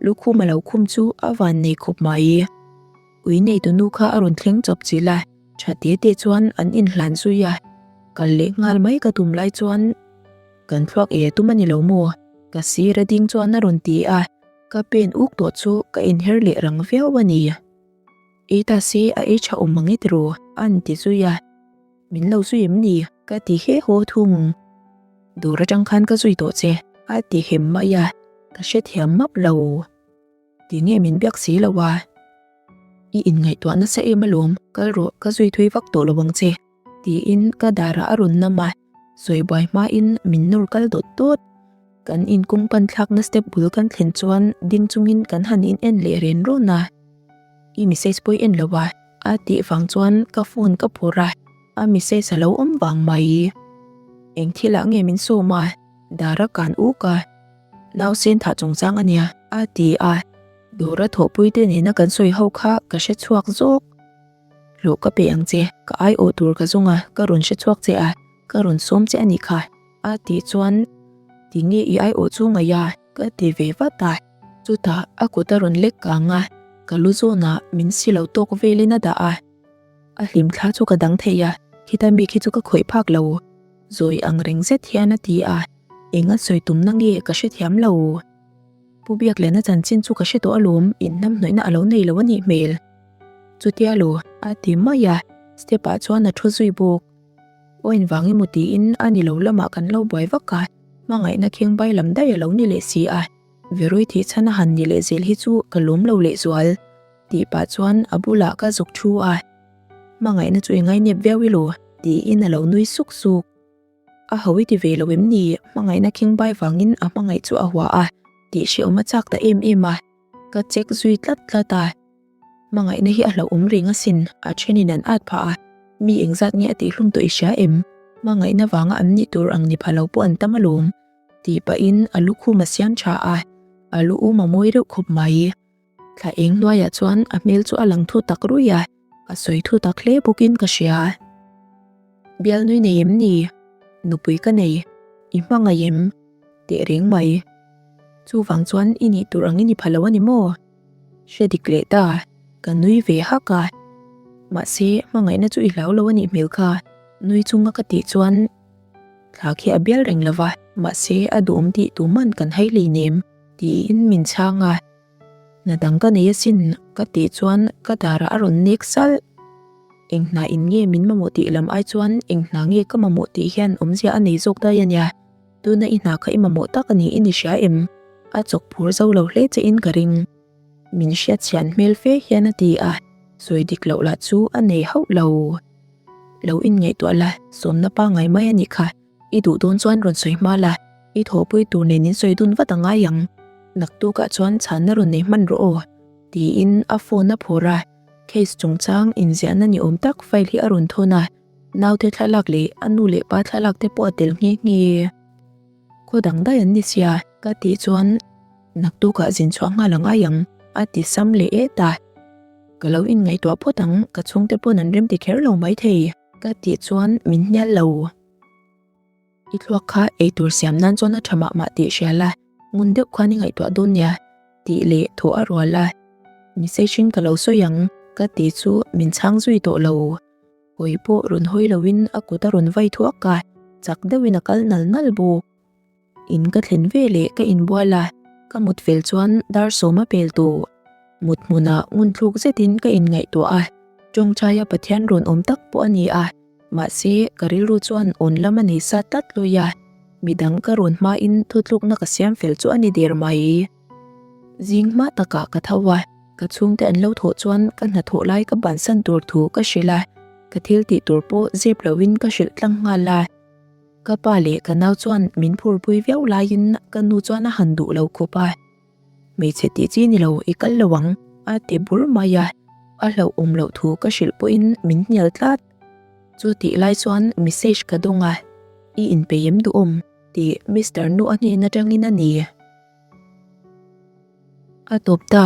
lukhum a lo khum chu a van nei khawp mai. Ui neitu nu kha a rawn thleng chawp chilh a, tha te te chuan an inhlan zui a, kal leh nghal mai ka tum lai chuan kan thluak e tum a ni lo maw? Ka sir a ding chuan a rawn ti a, ka pen uk tawh chu ka inher leh rang viau a ni. Ei ta se a ei tha awm mang e tiraw? A an ti zui a. Min lo zui em ni? Ka ti he haw thung. Dawr atang khan ka zui tawh che a ti hem mai a, ka hrethiam map lo. Tinge min biak si lo a? I inngaihtuah nasa em alawm, kal rawh ka zui thui vak tawh lo ang che. Tiin ka darah a rawn nam a, sawi buai hmain min nawr kal dawt dawt. Kan inkawng pan thlakna step bul kan thlen chuan ding chungin kan han in en leh ren rawn a. I message pawh i en lo a, a tih vang chuan ka phone ka phawrh a, a message a lo awm vang mai. Eng thilah nge min sawm a, dar a kan uk a, nausen thah chungchang a nia, a ti a. Dawra thawhpuite nena kan sawi ho kha ka hre chhuak zawk. Hlawh ka pe ang che, ka aiawh tur ka zawng a, ka rawn hre chhuak che a, ka rawn sawm che a nih kha, a tih chuan tinge i aiawh chu ngaih a, ka ti ve vat a. Chutah a kut a rawn lek kang a, ka lu zawnah min si lo tawk velin a dah a. A hlim thla chu ka dang thei a, khita mi khi chu ka khawih phak lo, zawi ang reng zet hian a ti a, eng a sawi tumna nge ka hrethiam lo. Pu Biakliana chanchin chu ka hre tawh alawm, inhnamhnawihna a lo nei lo a nih hmel. Chutia lo, a ti mai a, step ah chuan a thu zui bawk. Aw engvang emaw tiin a ni lo lamah kan lo buai vak a, hmangaihna kheng bai lam daih a lo ni leh si a, Verui thih chhan a han ni leh zel hi chu ka lawm lo leh zual, tih pah chuan a bulah ka zuk thu a. Hmangaihna chu i ngainep viau i lo, tiin a lo nui suk suk. A ho i ti ve lo em ni? Hmangaihna kheng bai vangin a hmangaih chu a hua a, tih hrehawm a chak ta em em a. Ka check zui tlat tlat a. Hmangaihna hi a hlauhawm reng asin, a thenin an at phah a. Mi engzat nge a tihhlum tawh i hria em? Hmangaihna vanga an nih tur ang ni pha lo pawh an tam alawm. Tih pahin a lukhum a siam tha a, a lu um a mawi reuh khawp mai. Thla eng hnuaiah chuan a hmel chu a lang thu tak ruih a, a sawi thu tak hle bawkin ka hria. Bialnui nei em ni? Nupui ka nei. I hmangaih em? Teh reng mai. Chuvang chuan i nih tur ang i ni pha lo a ni maw? Hre dik leh ta, ka nui ve hak a. Mahse, hmangaihna chu i hlau lo a nih hmel kha, nui chunga ka tih chuan. Thla khi a bial reng lova, mahse a duhawm tih tuman kan hai hleinem, tiin min chhang a. Hna dang ka nei asin ka tih chuan ka darah a rawn nek salh. Eng hna in nge min mamawh tih lam ai chuan eng hna nge ka mamawh tih hian awmzia a nei zawk daih a nia. Tuna i hna kha i mamawh tak a ni i ni hria em? A chawk phur zo lo hle che in ka ring. Min hriat chhian hmel fe hian a ti a, sawi dik loh lah chu a nei hauh lo. Lo inngaihtuah la, sawmna pangngai mai a nih kha. I duh dawn chuan rawn sawi hma la, i thawhpui tur nen in sawi dun vat a ngai ang. Naktukah chuan chhanna rawn nei hman rawh aw, tiin a phone a phawrh a, case chungchang inziahna ni awm tak file hi a rawn thawn a, naute thlalak leh a nu leh pa thlalak te pawh a tel nghe nghe. Khaw dang daih an ni sia, ka tih chuan naktukah zin chhuah nghal a ngai ang, a ti sam leh et a. Ka lo inngaihtuah phawt ang, ka chhungte pawn an remti kher lo maithei, ka tih chuan min hnial lo. I thluak kha eitur siam nan chuan a tha mah mah tih hria la, ngun deuh khan i ngaihtuah dawn nia, tih leh thawh a rual a. Message in ka lo sawi ang, ka ti chu min chhang zui tawh lo. Hawi pawh rawn hawi loin a kut a rawn vai thuak a, chak deuhin a kal nal nal bawk. In ka thlen ve leh ka inbual a, ka mut fel chuan dar sawm a pel tawh. Mut hmunah ngun thluk zetin ka inngaihtuah a, tawngtaia Pathian rawn awm tak pawh a ni a, mahse ka rilru chuan awn lam a nei sa tlat lawi a, midang ka rawn hmain thutlukna ka siam fel chu a ni der mai. Zing hma takah ka tho a, ka chhungte an lo thawh chuan ka hnathawh lai ka bansan tur thu ka hrilh a, ka thil tih tur pawh zep loin ka hrilh tlang nghal a. Ka pa leh ka nau chuan min phurpui viau laiin ka nu chuan a han duh lo khawp a. Hmeichhe tih chi ni lo i kal lo ang a ti bur mai a, a hlauhawm loh thu ka hrilh pawhin min hnial tlat. Chu tih lai chuan message ka dawng a, I inpeih em duhawm? tih Mister Nu a hnen atangin a ni. A tawp ta.